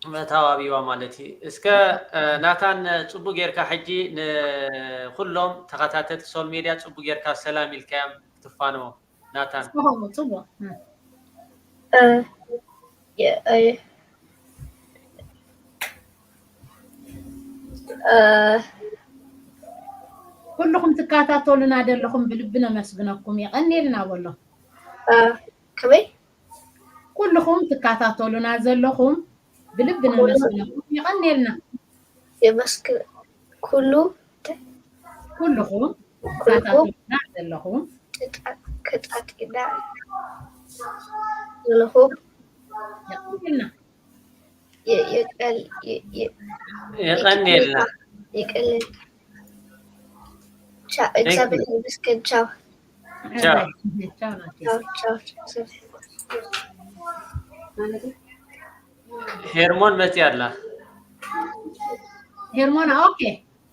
መታው ኣብይዋ ማለት እዩ። እስከ እ፣ ናታን ጽቡቅ ጌርካ ሕጂ ንኩሎም ተኸታተልቲ ሶል ሜድያ ጽቡቅ ጌርካ ሰላም ኢልካዮም ክትፋነዎ ናታን። ጽቡቅ ጽቡቅ። እ፣ የ- እ፣ እ፣ ኩልኹም ትከታተሉና ዘለኹም ብልቢ ነመስግነኩም። የቐንየልና በሎ። እ፣ ከመይ ኩልኹም ትከታተሉና ዘለኹም ብልቢ ነመስግነኩም። የቐንየልና። የመስግን ኩሉ ኩልኹም ትከታተሉና ዘለኹም ከጣጢና ዘለኹም የቐንየልና። የ- የቀል- የ- የ- የቐንየልና። የቀልል ቻ- እግዚኣብሔር ይመስገን። ቻው ቻው። ቻው ናቴ። ቻው ቻው ቻው። ሄርሞን መፂኣ ኣላ። ሄርሞና ኦኬ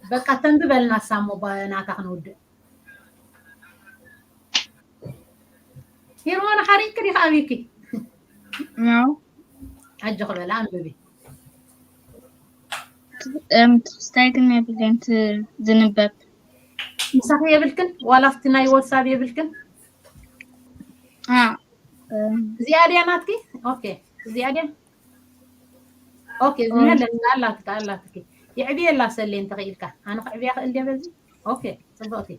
በቃ ተንብበልና ሳሞ ናታ ክንውድእ። ሄርሞና ሓሪቅኪ ዲኻ ኣቢኪ? No. ኣጆኺ በላ ኣንብቢ። እም፣ ትሕዝታይ ግን የብለይን ት-፣ ዝንበብ። ምሳኺ የብልክን? ዋላ ኣብቲ ናይ ዋትሳፕ የብልክን? አ፣ እም፣ እዚኣ ድያ ናትኪ? ኦኬ፣ እዚኣ ድያ? ኦኬ፣ ዝመለስ ኣላትካ፣ ኣላትኪ። የዕብየላ ሰሌ እንተኽኢልካ። ኣነ ከዕብያ ክእል ድየ በዚ? ኦኬ፣ ጽቡቕቲ።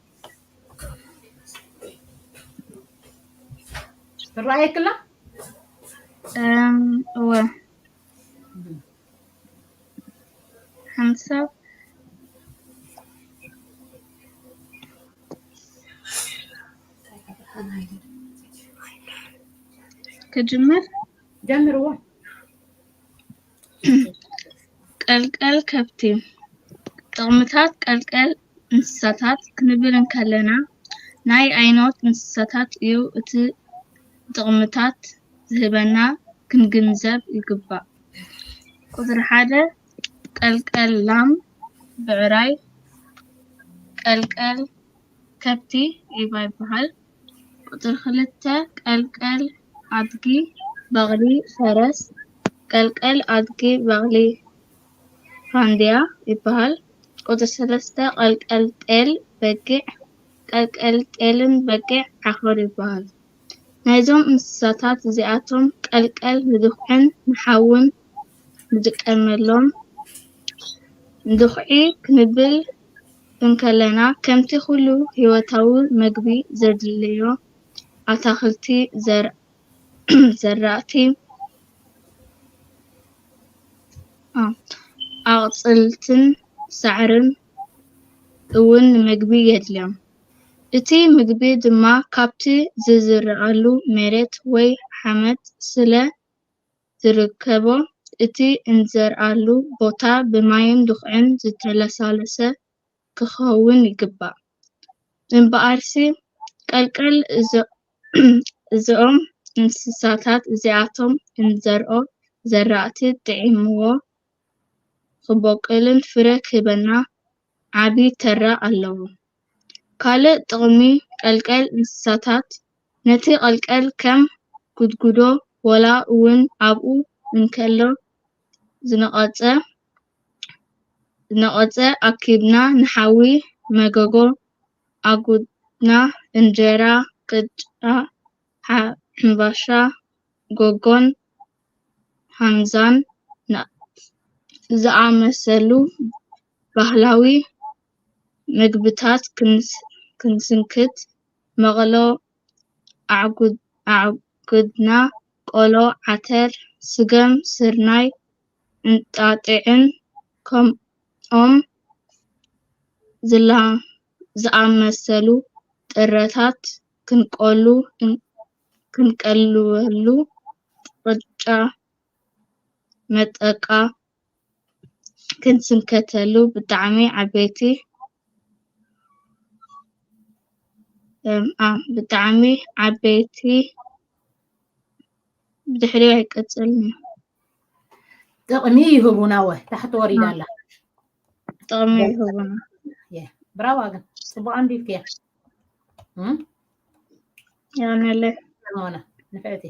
ትረኣየክላ? እም፣ እወ። ሓንቲ ሰብ ክጅምር። ጀምርዎ። ቀልቀል ከብቲ። ጥቕምታት ቀልቀል እንስሳታት ክንብል እንከለና፣ ናይ ኣይኖት እንስሳታት እዩ እቲ ጥቕምታት ዝህበና ክንግንዘብ ይግባእ። ቁፅሪ ሓደ፣ ቀልቀል ላም፣ ብዕራይ፣ ቀልቀል ከብቲ፣ ዒባ ይበሃል። ቁፅሪ ክልተ፣ ቀልቀል ኣድጊ፣ በቕሊ፣ ፈረስ፣ ቀልቀል ኣድጊ፣ በቕሊ፣ ፋንድያ ይበሃል። ቁፅሪ ሰለስተ፣ ቀልቀል ጤል፣ በጊዕ፣ ቀልቀል ጤልን በጊዕ ዓኾር ይበሃል። ናይዞም እንስሳታት እዚኣቶም ቀልቀል ንድኹዕን ንሓውን ንጥቀመሎም። ንድኹዒ ክንብል እንከለና፣ ከምቲ ኩሉ ህይወታዊ መግቢ ዘድልዮ ኣታኽልቲ፣ ዘር-፣ ዘራእቲ፣ ኣ-፣ ኣቕጽልትን ሳዕርን እውን ንመግቢ የድልዮም። እቲ ምግቢ ድማ ካብቲ ዝዝርኣሉ መሬት ወይ ሓመድ ስለ ዝርከቦ፣ እቲ እንዘርኣሉ ቦታ ብማይን ድኹዕን ዝተለሳለሰ ክኸውን ይግባእ። እምበኣርሲ፣ ቀልቀል እዞ-፣ እዞም እንስሳታት እዚኣቶም እንዘርኦ ዘራእቲ ጥዒምዎ ክበቁልን ፍረ ክህበና ዓቢ ተራ ኣለዎ። ካልእ ጥቕሚ ቀልቀል እንስሳታት፣ ነቲ ቀልቀል ከም ጉድጉዶ፣ ወላ እውን ኣብኡ እንከሎ ዝነቐጸ፣ ዝነቐጸ ኣኪብና ንሓዊ መጎጎ ኣጉድና፣ እንጀራ፣ ቅጫ፣ ሓ-፣ ሕምባሻ፣ ጎጎን ሃምዛን ና-፣ ዝኣመሰሉ ባህላዊ መግብታት ክንስ-፣ ክንስንክት፣ መቕሎ ኣዕጉድ-፣ ኣዕጉድና፣ ቆሎ፣ ዓተር፣ ስገም፣ ስርናይ፣ እንጣጢዕን ከምኦም ዝላ-፣ ዝኣመሰሉ ጥረታት ክንቀሉ፣ ክንቀልወሉ፣ ቅጫ፣ መጠቃ፣ ክንስንከተሉ ብጣዕሚ ዓበይቲ፣ እም፣ ኣ፣ ብጣዕሚ ዓበይቲ ብድሕሪኡ ኣይቀጽልን እዩ። ጥቕሚ ይህቡና ወ፣ ታሕቲ ወሪዳ ኣላ። ጥቕሚ ይህቡና። የ፣ ብራዋ ግን ጽቡቕ ኣንቢብክያ። እም? ያነለ። ሆነ፣ ንፍዕቲ።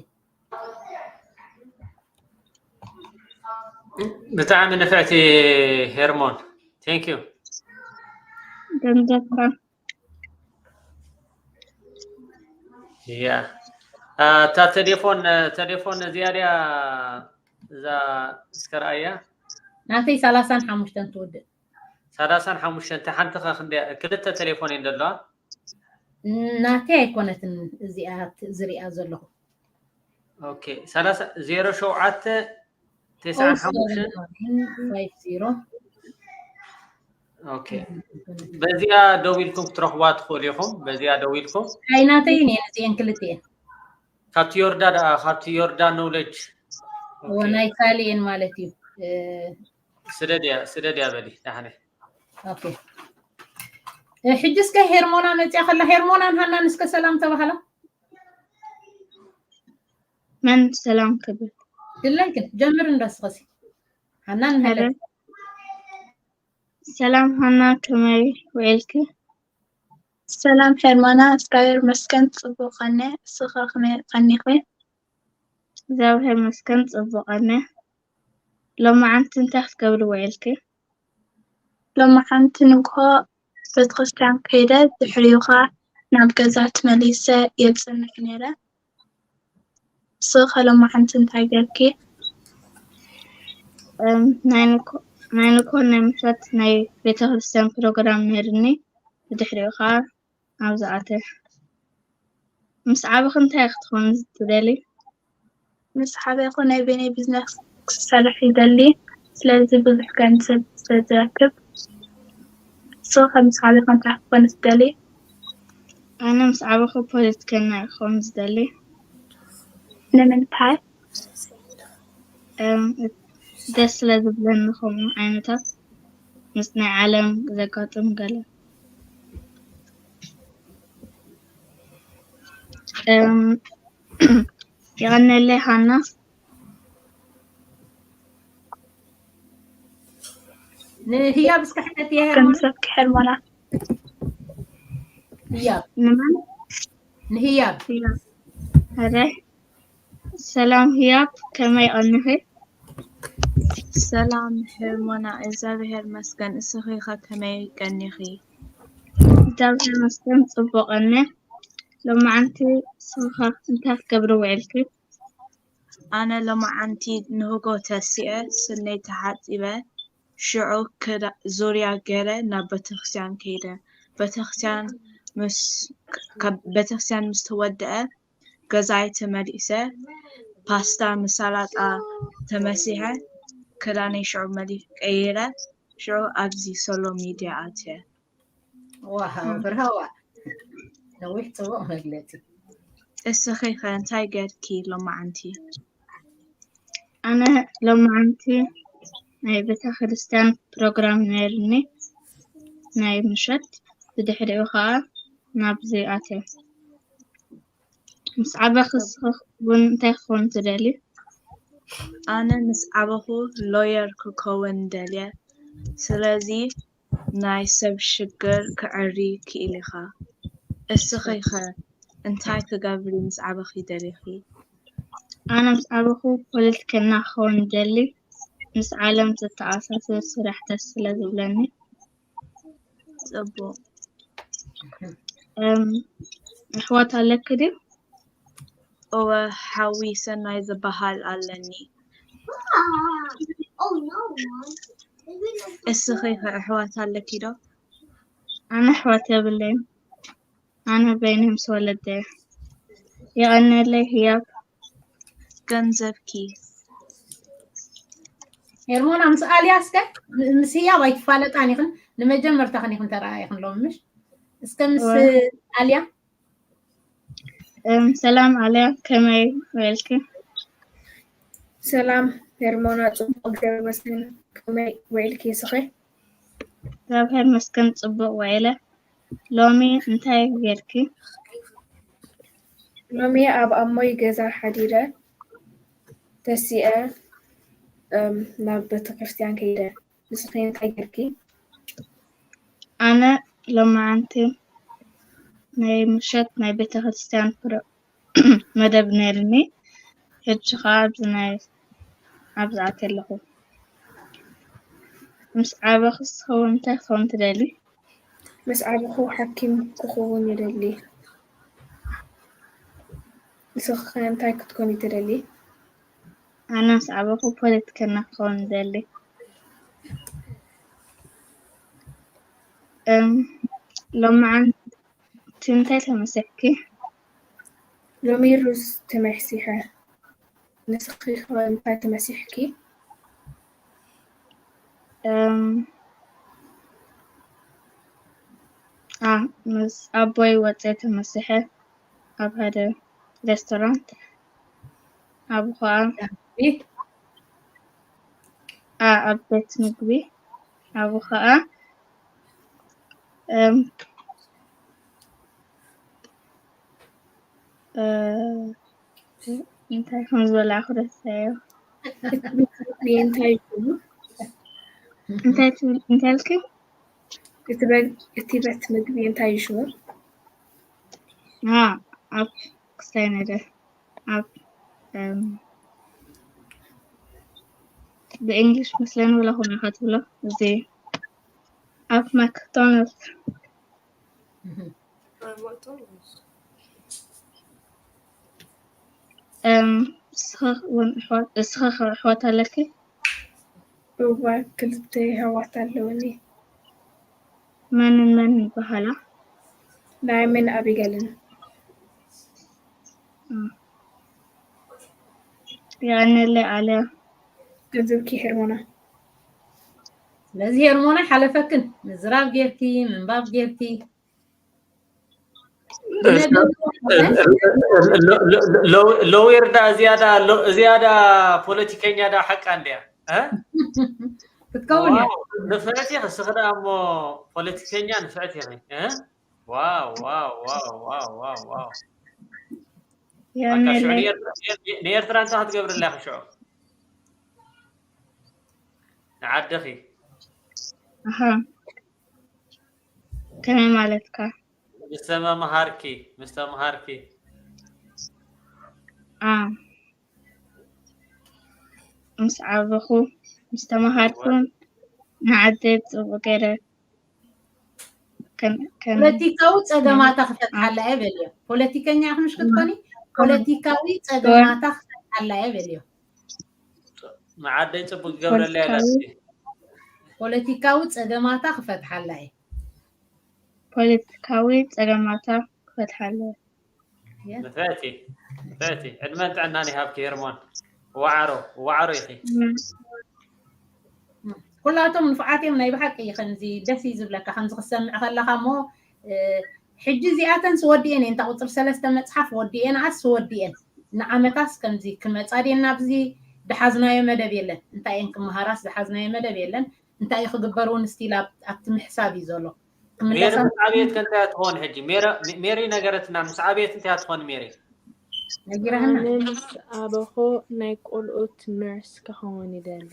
ብጣዕሚ ንፍዕቲ ሄርሞን። Thank you። ገንዘብካ። ያ። አ፣ እታ ቴሌፎን፣ ቴሌፎን እዚኣ ድያ እዛ እስከ ረኣያ? ናተይ ሰላሳን ሓሙሽተን ትውድእ። ሰላሳን ሓሙሽተን፣ ሓንቲ ኸ ክንደይ፣ ክልተ ቴሌፎን እየን ዘለዋ? ናተይ ኣይኮነትን እዚኣ ት-፣ ዝሪኣ ዘለኹ። ኦኬ፣ ሰላሳ፣ ዜሮ ሸውዓተ፣ ተስዓን ሓሙሽተን። ፋይቭ ዜሮ። ኦኬ። በዚኣ ደዊልኩም ክትረኽቧ ትኽእሉ ኢኹም። በዚኣ ደዊልኩም። ኣይ ናተይ እየን እዚአን ክልቲኤን። ካብቲ ዮርዳ ደኣ፣ ካብቲ ዮርዳ ኖውለጅ። እዎ፣ ናይ ሳልየን ማለት እዩ። እ፣ ስደድያ፣ ስደድያ በሊ፣ ዳሕነ። ኦኬ። እ፣ ሕጂ እስከ ሄርሞና መጽያ ከላ፣ ሄርሞናን ሃናን እስከ ሰላም ተባሃላ። መን ሰላም ክብል? ድላይክን ጀምር እንዳስኸሲ። ሃናን ሄሎ። መለስ። ሰላም ሃና፣ ከመይ ውዒልኪ? ሰላም ሄርሞና፣ እግዚኣብሔር ይመስገን ጽቡቕ ቀነ። እስኻ ከመይ ቀኒኺ? እግዚኣብሔር ይመስገን ጽቡቕ ቀነ። ሎማዓንቲ እንታይ ክትገብሪ ውዒልኪ? ሎማዓንቲ ንግሆ ቤተክርስትያን ከይደ፣ ድሕሪኡ ኸኣ ናብ ገዛ ተመሊሰ እየ ዝጽንሕ ነይረ። ንስኺ ኸ ሎማዓንቲ እንታይ ጌርኪ? እም፣ ናይ ንኮ-፣ ናይ ንግሆ ናይ ምሸት ናይ ቤተክርስትያን ፕሮግራም ነይርኒ። ብድሕሪኡ ኸኣ ኣብዛ ኣትየ። ምስ ዓበኺ እንታይ ክትኾኒ ትደሊ? ምስ ዓበኹ ናይ በይነይ ቢዝነስ ክሰርሕ ይደሊ። ስለዚ ብዙሕ ገንዘብ ስለ ዝረክብ። ንስኺ ከ ምስ ዓበኺ እንታይ ክትኮኒ ትደልዪ? ኣነ ምስ ዓበኹ ፖለቲከኛ ክኸውን ዝደሊ። ንምንታይ? እም፣ ደስ ስለ ዝብለኒ ከምኡ ዓይነታት ምስ ናይ ዓለም ዘጋጥም ገለ። እም፣ የቐነለይ ሃና። ንህያብ እስከ ሕተት እየ ገንዘብ ክሕርመና ህያብ ንመን? ንህያብ ህያብ። ኧረ ሰላም ህያብ፣ ከመይ ቀኒኺ? ሰላም ሄርሞና፣ እግዚኣብሔር መስገን። እስኺ ኸ ከመይ ቀኒኺ? እግዚኣብሔር መስገን ጽቡቕ እነ። ሎማዓንቲ ስኻ እንታይ ክትገብሪ ውዒልኪ? ኣነ ሎማዓንቲ ንህጎ ተሲኤ ስነይ ተሓጺበ ሽዑ ክዳ- ዙርያ ገይረ ናብ ቤተክርስትያን ከይደ። ቤተክርስትያን ምስ ካብ ቤተክርስትያን ምስ ተወደአ ገዛይ ተመሊሰ ፓስታ ምስ ሰላጣ ተመሲሐ ክዳነይ ሽዑ መሊ ቀይረ ሽዑ ኣብዚ ሶሎ ሚድያ ኣትየ። ዋው ብርሃዋ ነዊሕ ጽቡቕ መግለጺ። እስኺ ኸ እንታይ ገርኪ ሎማዓንቲ? ኣነ ሎማዓንቲ ናይ ቤተ ክርስቲያን ፕሮግራም ነይርኒ ናይ ምሸት፣ ብድሕሪኡ ከዓ ናብዚ ኣትየ። ምስ ዓበኺ እስኺ እውን እንታይ ክኸውን ትደሊ? ኣነ ምስ ዓበኹ ሎየር ክከውን ደልየ። ስለዚ ናይ ሰብ ሽግር ክዕሪ ክኢል ኢኻ። እስኺ ኸ እንታይ ክገብሪ ምስ ዓበኺ ደሊኺ? ኣነ ምስ ዓበኹ ፖለቲከኛ ክኸውን ይደሊ። ምስ ዓለም ዘተኣሳስር ስራሕ ደስ ስለ ዝብለኒ። ጽቡቕ። እም፣ ኣሕዋት ኣለኪ ድዩ? እወ ሓዊ ሰናይ ዝበሃል ኣለኒ። እስኺ ኸ ኣሕዋት ኣለኪ ዶ? ኣነ ኣሕዋት የብለይን። ኣነ በይነይ ምስ ወለደይ። የቐንየለይ ህያብ። ገንዘብኪ ሄርሞና ምስ ኣልያ እስከ ምስ ህያብ ኣይትፋለጣን ኢኽን ንመጀመርታኽን ኢኽን ተረኣኢኽን ሎም ምሽ እስከ ምስ ኣልያ እም፣ ሰላም ኣልያ፣ ከመይ ውዒልኪ? ሰላም ሄርሞና፣ ጽቡቕ እግዚኣብሔር ይመስገን። ከመይ ውዒልኪ እስኺ? እግዚኣብሔር ይመስገን ጽቡቕ ውዒለ። ሎሚ እንታይ ጌርኪ? ሎሚ ኣብ ኣሞይ ገዛ ሓዲረ ተሲኤ እም፣ ናብ ቤተክርስትያን ከይደ። ንስኺ እንታይ ጌርኪ? ኣነ ሎማዓንቲ ናይ ምሸት ናይ ቤተክርስትያን ፕሮ- መደብ ነይርኒ። ሕጂ ከዓ ኣብዚ ናይ ኣብዚ ኣትየ ኣለኹ። ምስ ዓበኺ ዝኸውን እንታይ ክኸውን ትደሊ? ምስ ዓበኹ ሓኪም ክኸውን ይደሊ። ንስኺ ከ እንታይ ክትኮኒ ትደሊ? ኣነ ምስ ዓበኹ ፖለቲከኛ ክኸውን ይደሊ። እም፣ ሎማዓንቲ እንታይ ተመሲሕኪ? ሎሚ ሩዝ ተመሲሐ። ንስኺ ከ እንታይ ተመሲሕኪ? እም፣ ኣ፣ ምስ ኣቦይ ወፀ ተመሲሐ ኣብ ሓደ ሬስቶራንት ኣብ ኸዓ ኣ፣ ኣብ ቤት ምግቢ ኣብ ኸዓ እም፣ እ፣ እንታይ ከም ዝበላዕኩ ረሳዮ። እቲ ቤት ምግቢ እንታይ ሽሙ? እንታይ ትብል እንታይ ኢልኪ? እቲ በ- እቲ ቤት ምግቢ እንታይ እዩ ሽሙ? ኣ፣ ኣብ ክስታይ ነገር ኣብ እም፣ ብእንግሊሽ መስለኒ ወላ ኮነ ኢኻ ትብሎ እዚ ኣብ ማክዶናልድ እም፣ እስኺ እውን ኣሕዋት እስኺ ከ ኣሕዋት ኣለኪ? እወ ክልተ ኣሕዋት ኣለውኒ። መንን መንን ይበሃላ? ናይምን ኣቢገልን። የቐንየለይ ኣልያ። ገንዘብኪ ሄርሞና። ነዚ ሄርሞን ኣይሓለፈክን፣ ምዝራብ ጌርኪ፣ ምንባብ ጌርኪ። ሎዌር ዳ ዝያዳ ሎ- ዝያዳ ፖለቲከኛ ዳ ሓቃ እንድያ እ? ክትከውን እያ። ዋው፣ ንፍዕቲ ኢኺ እስኺ ደኣ እሞ ፖለቲከኛ ንፍዕቲ ኢኺ እ? ዋው ዋው ዋው ዋው ዋው ዋው በቃ ሽዑ የምልህ ንኤርትራ- ንኤርትራ እንታይ ክትገብርላ ኢኺ ሽዑ ንዓድኺ ኣሃ ከመይ ማለትካ? ምስ ተመምሃርኪ ምስ ተምሃርኪ አ ምስ ዓበኹ ምስ ተምሃርኩን ንዓደይ ብፅቡቅ ገይረ ከም ከም ፖለቲካዊ ጸገማታ ክፈትሓላ እየ በልዮ። ፖለቲከኛ ኢኺ ምሽ ክትኮኒ ፖለቲካዊ ጸገማታ ክፈትሓላ እየ በልዮ። ንዓደይ ፅቡቅ ክገብረላ እየ ኢላትኪ ፖለቲካዊ ጸገማታ ክፈትሓላ እየ። ፖለቲካዊ ጸገማታ ክፈትሓላ እየ። ንፍዕቲ ንፍዕቲ ዕድመን ጥዕናን ይሃብኪ ሄርሞን። ዋዕሮ ዋዕሮ ኢኺ። ኩላቶም ንፉዓት እዮም ናይ ብሓቂ። ከምዚ ደስ እዩ ዝብለካ ከምዚ ክትሰምዕ ከለኻ እሞ እ፣ ሕጂ እዚኣተንስ ወዲኤን እየን እታ ቁፅሪ ሰለስተ መፅሓፍ ወዲኤንኣስ ወዲኤን ንዓመታስ ከምዚ ክመፃ ድየን ናብዚ ድሓዝናዮ መደብ የለን። እንታይ እየን ክመሃራስ ድሓዝናዮ መደብ የለን። እንታይ እዩ ክግበር እውን ስቲል ኣብቲ ምሕሳብ እዩ ዘሎ። ሜሪ ክምለሳ ምስ ዓብየት ከ እንታይ ትኾን ሕጂ? ሜሪ- ሜሪ ነገረትና ምስ ዓብየት እንታይ ትኾን ሜሪ? ነጊረህና ኣነ ምስ ኣበኹ ናይ ቆልዑት ነርስ ክኸውን ይደሊ።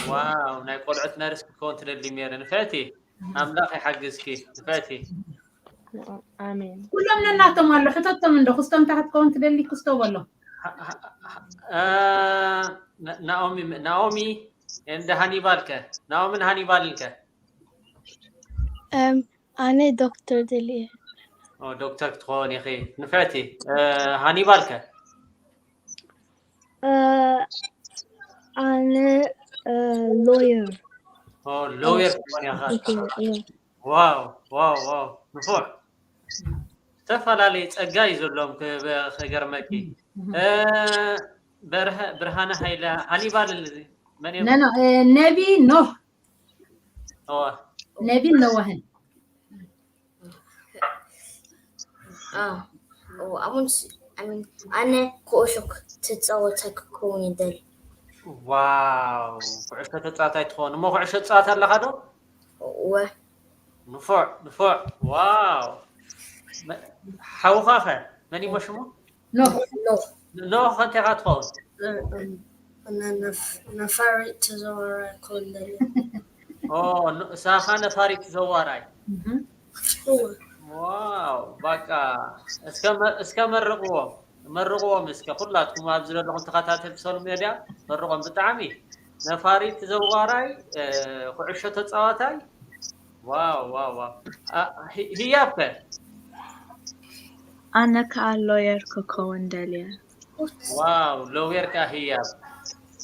ዋው ናይ ቆልዑት ነርስ ክትከውን ትደሊ ሜሪ ንፍዕቲ ኣምላኽ ይሓግዝኪ ንፍዕቲ ኣሜን። ኩሎም ነናቶም ኣሎ ሕተቶም እንዶ ክስቶም እንታይ ክትከውን ትደሊ ክስቶ በሎ እ፣ ና- ናኦሚ ናኦሚ እንደ ሃኒባል ከ ናኦምን ሃኒባልን ከ እም፣ ኣነ ዶክተር ደልየ። ኦ፣ ዶክተር ክትኾን ኢኺ ንፍዕቲ እ፣ ሃኒባል ከ እ፣ ኣነ ሎየር። ኦ፣ ሎየር ክትኾን ኢኻ ዋው ዋው ዋው ንፉዕ ዝተፈላለየ ጸጋ እዩ ዘለዎም ክገርመኪ እ፣ በርሀ- ብርሃነ ሃይለ ሃኒባል መን እዮም ነኖ እ፣ ነቢ ኖህ እዋ ነቢ ነዋህን ኣሙንስ ኣነ ኩእሾ ክትፃወት ክከውን ይደል ዋው ኩዕሾ ተፃዋታይ ትኸውን እሞ ኩዕሾ ትፃወት ኣለኻ ዶ ወ ንፉዕ ንፉዕ ዋው መ- ሓውኻ ኸ መን ይሞ ሽሙ ኖህ ኖህ ኖህ ከንቴኻ ትኸውን ነፋሪት ተዘዋዋራይ ክኸውን ደልየ ኦ ን- እሳኻ ነፋሪት ተዘዋራይ ዋው በቃ እስከ መ- እስከ መርቕዎም መርቕዎም እስከ ኩላትኩም ኣብዚ ዘለኹም ተኸታተልቲ ሰሉ ሜድያ መርቖም ብጣዕሚ ነፋሪት ተዘዋራይ እ፣ ኩዕሾ ተፃዋታይ ዋው ዋው ዋው አ፣ ሂ- ህያብ ከ ኣነ ከዓ ሎየር ክከውን ደልየ። ዋው ሎየር ከ ህያብ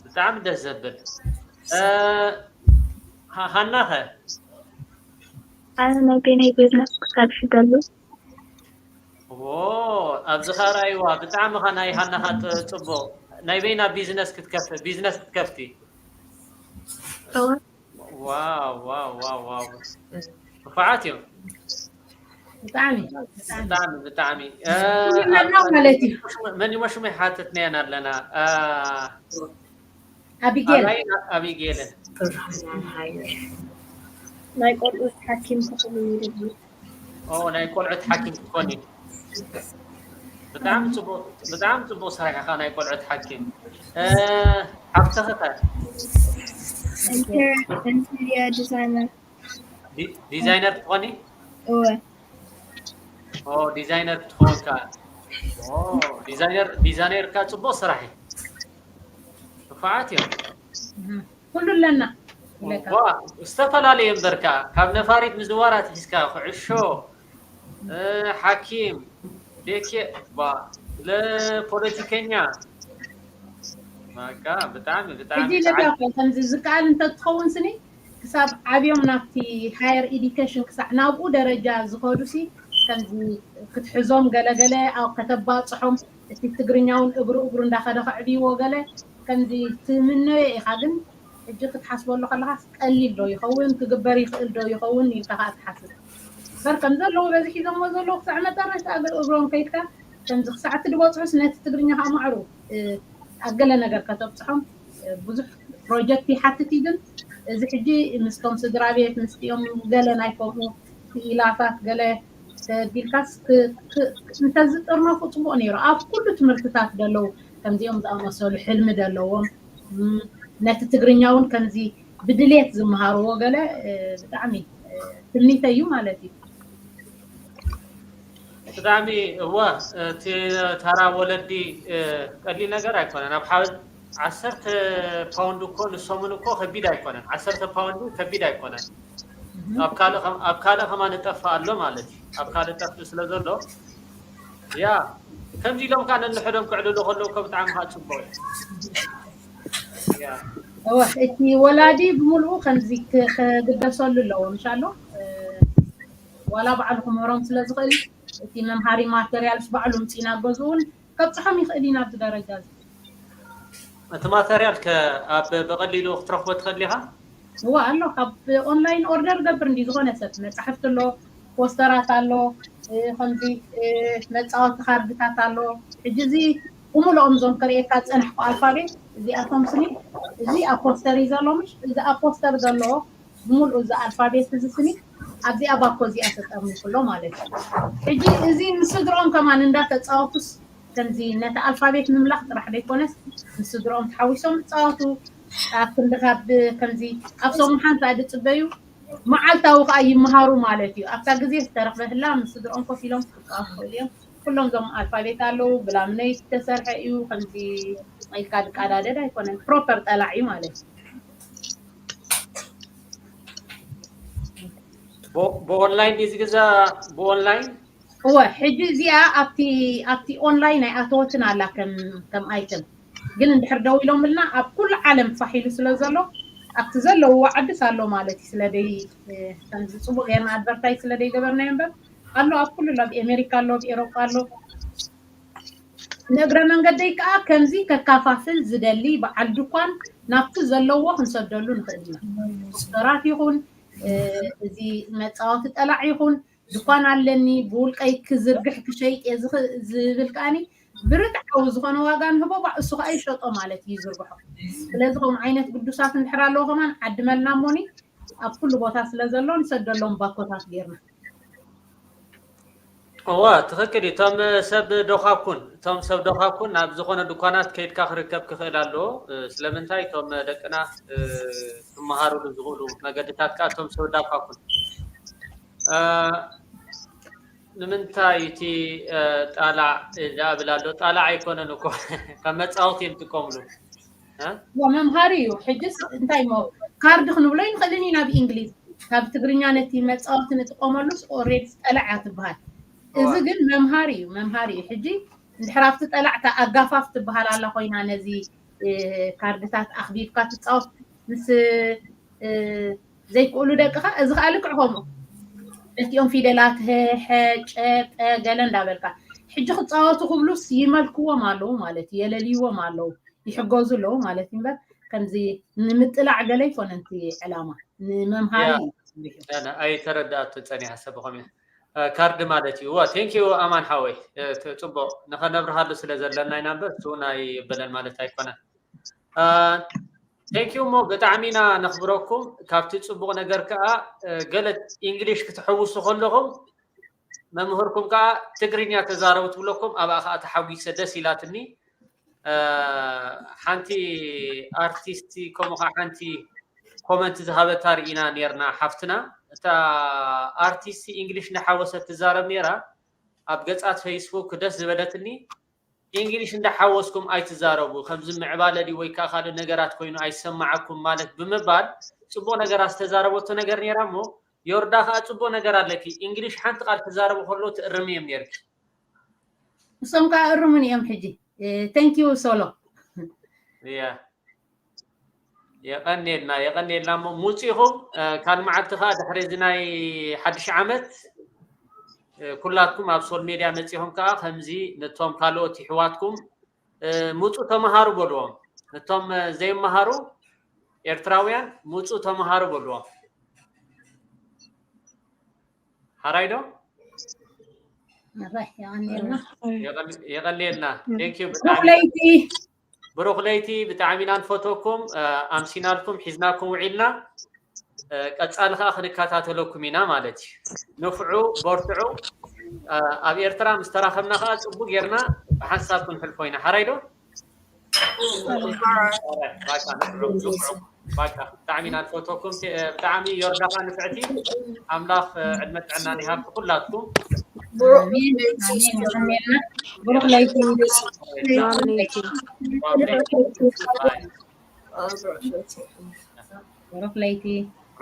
ብጣዕሚ ደስ ዘብል እ፣ ሃ- ሃና ከ ኣነ ናይ ቤናይ ቢዝነስ ክሰርሕ ደሉ ዎ ኣብዚ ኸ ርኣይዋ ብጣዕሚ ኸ ናይ ሃና ኸ ጥ- ፅቡቕ ናይ በይና ቢዝነስ ክትከፍ ቢዝነስ ክትከፍቲ ዋው ዋው ዋው ዋው ንፉዓት እዮም ብጣዕሚ ብጣዕሚ ብጣዕሚ እ፣ ይመና ማለት እዩ መን ይሞ ሽሙ ይሓተትናየን ኣለና እ፣ ኣቢጌል ኣባይን ኣቢጌልን ናይ ቆልዑት ሓኪም ክኸውን ይደሊ ኦ ናይ ቆልዑት ሓኪም ክትኮኒ ብጣዕሚ ፅቡቅ ብጣዕሚ ፅቡቅ ስራሕ ኢኻ ናይ ቆልዑት ሓኪም እ፣ ሓፍትኺ ከ ኢንቴሪየር ዲዛይነር ዲ- ዲዛይነር ክትኮኒ እወ ኦ ዲዛይነር ክትኮን ከ ኦ ዲዛይነር ዲዛይነር ከ ፅቡቅ ስራሕ እዩ ንፉዓት እዮም ኩሉ ኣለና ዋ ዝተፈላለየ እምበርካ ካብ ነፋሪት ምዝዋር ኣትሒዝካ ኩዕሾ እ፣ ሓኪም ቤኬ ባ ለፖለቲከኛ በቃ ብጣዕሚ ብጣዕሚ ሕጂ ለካ እኮ ከምዚ ዝከኣል እንተትኸውን ስኒ ክሳብ ዓብዮም ናብቲ ሃየር ኢዲኬሽን ክሳዕ ናብኡ ደረጃ ዝኸዱ ሲ ከምዚ ክትሕዞም ገለገለ ኣብ ከተባፅሖም እቲ ትግርኛ እውን እግሩ እግሩ እንዳኸደ ከዕብይዎ ገለ ከምዚ ትምነዮ ኢኻ ግን ሕጂ ክትሓስበሉ ከለኻስ ቀሊል ዶ ይኸውን፣ ክግበር ይኽእል ዶ ይኸውን ኢልካ ከዓ ትሓስብ። በር ከም ዘለዉ በዚ ሒዞሞ ዘለዉ ክሳዕ መጠረሽታ እግር እግሮም ከይድካ ከምዚ ክሳዕ እቲ ዝበፅሑስ ነቲ ትግርኛ ከዓ ማዕሩ ኣብ ገለ ነገር ከተብፅሖም ብዙሕ ፕሮጀክት ይሓትት እዩ። ግን እዚ ሕጂ ምስቶም ስድራ ቤት ምስኦም ገለ ናይ ከምኡ ክኢላታት ገለ ተቢልካስ እንተዝጥርነፉ ፅቡቅ ነይሩ። ኣብ ኩሉ ትምህርትታት ዘለዉ ከምዚኦም ዝኣመሰሉ ሕልሚ ዘለዎም ነቲ ትግርኛ እውን ከምዚ ብድሌት ዝመሃርዎ ገለ ብጣዕሚ ትምኒተይ እዩ ማለት እዩ። ብጣዕሚ እወ፣ እቲ ተራ ወለዲ ቀሊል ነገር ኣይኮነን። ኣብ ሓ ዓሰርተ ፓውንድ እኮ ንሰሙን እኮ ከቢድ ኣይኮነን። ዓሰርተ ፓውንድ ከቢድ ኣይኮነን። ኣብ ካልእ ከማን ጠፍእ ኣሎ ማለት እዩ። ኣብ ካልእ ጠፍእ ስለ ዘሎ ያ ከምዚ ኢሎም ከዓ ነንሕዶም ክዕልሉ ከለዉ እኮ ብጣዕሚ ከዓ ፅቡቅ እዩ። እወ፣ እቲ ወላዲ ብምልኡ ከምዚ ክግደሰሉ ኣለዎ ምሻሎ ዋላ ባዕሉ ክምህሮም ስለ ዝኽእል እቲ መምሃሪ ማተርያልስ ባዕሉ ምፂና ገዝኡን ከብፅሖም ይኽእል ኢና ኣብዚ ደረጃ እዚ። እቲ ማተርያል ከ ኣብ ብቐሊሉ ክትረኽቦ ትኽእል ኢኻ? እዋ ኣሎ። ካብ ኦንላይን ኦርደር ገብር እንዲ ዝኾነ ሰብ መፃሕፍቲ ኣሎ፣ ፖስተራት ኣሎ፣ ከምዚ መፃወቲ ካርድታት ኣሎ። ሕጂ እዚ ብምልኦም እዞም ከርእየካ ዝፀናሕኩ ኣልፋቤት እዚኣቶም ስኒ እዚ ኣብ ፖስተር እዩ ዘሎ ምሽ እዚ ኣብ ፖስተር ዘሎ ብምልኡ እዚ ኣልፋቤት እዚ ስኒ ኣብዚኣ ባኮ እዚኣ ተጠርኒፉ ኣሎ ማለት እዩ። ሕጂ እዚ ምስ ስድርኦም ከማን እንዳተፃወቱስ ከምዚ ነቲ ኣልፋቤት ምምላኽ ጥራሕ ዘይኮነስ ምስ ስድርኦም ተሓዊሶም ይፃወቱ። ኣብ ክንዲ ካብ ከምዚ ኣብ ሰሙን ሓንቲ ድፅበዩ መዓልታዊ ከዓ ይመሃሩ ማለት እዩ። ኣብታ ግዜ ዝተረኽበ ህላ ምስ ስድርኦም ኮፍ ኢሎም ክፃወቱ ይኽእሉ እዮም። ኩሎም እዞም ኣልፋቤት ኣለዉ። ብላምነይ ዝተሰርሐ እዩ። ከምዚ ኢልካ ድቃዳደድ ኣይኮነን። ፕሮፐር ጠላዕ እዩ ማለት እዩ። ብኦንላይን ድዩ ዝግዛእ? ብኦንላይን እወ፣ ሕጂ እዚኣ ኣብቲ ኣብቲ ኦንላይን ኣይኣተወትን ኣላ ከም ከም ኣይተም ግን እንድሕር ደው ኢሎምልና ኣብ ኩሉ ዓለም ፋሕ ኢሉ ስለ ዘሎ ኣብቲ ዘለውዎ ዓድስ ኣሎ ማለት እዩ። ስለ ደይ ከምዚ ፅቡቅ ጌርና ኣድቨርታይዝ ስለ ደይገበርናዮ እምበር ኣሎ ኣብ ኩሉ ኣሎ። ኣብ ኤሜሪካ ኣሎ፣ ኣብ ኤሮጳ ኣሎ። ንእግረ መንገደይ ከዓ ከምዚ ከካፋፍል ዝደሊ በዓል ድኳን ናብቲ ዘለዎ ክንሰደሉ ንኽእል ኢና። ፖስተራት ይኹን እዚ መፃወቲ ጠላዕ ይኹን ድኳን ኣለኒ ብውልቀይ ክዝርግሕ ክሸይጥ እየ ዝብል ከዓኒ ብርትዓዊ ዝኾነ ዋጋ ንህቦ ባዕ እሱ ከዓ ይሸጦ ማለት እዩ ይዝርግሖ። ስለዚ ከምኡ ዓይነት ግዱሳት እንድሕር ኣለዎ ከማን ዓድመልና እሞኒ ኣብ ኩሉ ቦታ ስለ ዘሎ ንሰደሎም ባኮታት ጌርና። እወ ትኽክል እዩ። እቶም ሰብ ዶኻኩን እቶም ሰብ ዶኻኩን ናብ ዝኾነ ድኳናት ከይድካ ክርከብ ክኽእል ኣለዎ። ስለምንታይ እቶም ደቅና ክመሃሩሉ ዝኽእሉ መገድታት ከዓ እቶም ሰብ ዳኳኩን ንምንታይ እቲ ጣላዕ ዳብል ኣሎ? ጣላዕ ኣይኮነን እኮ ካብ መፃወቲ እዮም ጥቀምሉ። መምሃሪ እዩ። ሕጅስ እንታይ ሞ ካርድ ክንብሎ ይንኽእልን ኢና ብእንግሊዝ ካብ ትግርኛ ነቲ መፃወቲ ንጥቀመሉስ ኦሬድ ጠላዕ እያ ትበሃል። እዚ ግን መምሃሪ እዩ፣ መምሃሪ እዩ። ሕጂ እንድሕር ኣብቲ ጠላዕታ ኣጋፋፍ ትበሃል ኣላ ኮይና ነዚ ካርድታት ኣኽቢብካ ትፃወት ምስ ዘይክእሉ ደቅኻ እዚ ከዓ ልክዕ ከምኡ እቲኦም ፊደላት ሀ ሐ ጨ ጠ ገለ እንዳበልካ ሕጂ ክፃወቱ ክብሉስ ይመልክዎም ኣለዉ ማለት እዩ፣ የለልይዎም ኣለዉ፣ ይሕገዙ ኣለዉ ማለት እዩ። እምበር ከምዚ ንምጥላዕ ገለ ይኮነ እቲ ዕላማ፣ ንመምሃሪ እዩ። ኣይተረዳእቶ ፀኒሓ ሰብ ከመይ ካርድ ማለት እዩ። ዋ ቴንኪዩ ኣማን ሓወይ፣ ፅቡቅ ንኸነብርሃሉ ስለ ዘለና ኢና እምበር እሱ ናይ በለን ማለት ኣይኮነን። ቴንኪዩ እሞ ብጣዕሚ ኢና ነኽብረኩም። ካብቲ ፅቡቅ ነገር ከዓ ገለ ኢንግሊሽ ክትሕውሱ ከለኹም መምህርኩም ከዓ ትግርኛ ተዛረቡ ትብለኩም፣ ኣብኣ ከዓ ተሓጒሰ ደስ ኢላትኒ። ሓንቲ ኣርቲስቲ ከምኡ ከዓ ሓንቲ ኮመንት ዝሃበታ ርኢና ኔርና ሓፍትና። እታ ኣርቲስቲ ኢንግሊሽ እናሓወሰት ትዛረብ ኔራ ኣብ ገፃት ፌስቡክ ደስ ዝበለትኒ። ኢንግሊሽ እንዳሓወስኩም ኣይትዛረቡ፣ ከምዚ ምዕባለ ድዩ ወይ ከዓ ካልእ ነገራት ኮይኑ ኣይሰማዓኩም ማለት ብምባል ፅቡቅ ነገራት ዝተዛረበቶ ነገር ኔራ እሞ ዮርዳ ከዓ ፅቡቅ ነገር ኣለኪ። ኢንግሊሽ ሓንቲ ቃል ክዛረቡ ከለዉ ትእርሚ እዮም ኔርኪ። እሶም ከዓ እርሙን እዮም ሕጂ። ቴንኪዩ ሶሎ። ያ የቐንየልና የቐንየልና እሞ ሙፅ ኢኹም። ካልእ መዓልቲ ከዓ ድሕሪ እዚ ናይ ሓድሽ ዓመት ኩላትኩም ኣብ ሶል ሜድያ መፂኹም ከዓ ከምዚ ነቶም ካልኦት ይሕዋትኩም ምፁ ተምሃሩ በልዎም። ነቶም ዘይመሃሩ ኤርትራውያን ምፁ ተምሃሩ በልዎም። ሓራይ ዶ? ኣራይ የቐንየልና። የቐል- የቐልየልና። Thank you። ብሩኽ ብጣዕሚ ለይቲ። ብሩኽ ለይቲ። ብጣዕሚ ኢና ንፈተኩም። እ፣ ኣምሲናልኩም ሒዝናኩም ውዒልና። እ፣ ቀጻሊ ከዓ ክንከታተለኩም ኢና ማለት እዩ። ንፍዑ፣ በርትዑ። እ፣ ኣብ ኤርትራ ምስ ተራኸብና ከዓ ጽቡቅ ጌርና ብሓንሳብ ክንሕልፎ ኢና። ሓራይ ዶ? ባካ ንፍዑ፣ ንፍዑ። ባካ ብጣዕሚ ኢና ንፈተኩም። እ፣ ብጣዕሚ ዮርዳኻ ንፍዕቲ። ኣምላኽ እ፣ ዕድመ ጥዕና ይሃብኩ ኩላትኩም። ኣሜን፣ ኣሜን፣ የቐንየልና። ብሩኽ ለይቲ። ባይ። ብሩኽ ለይቲ።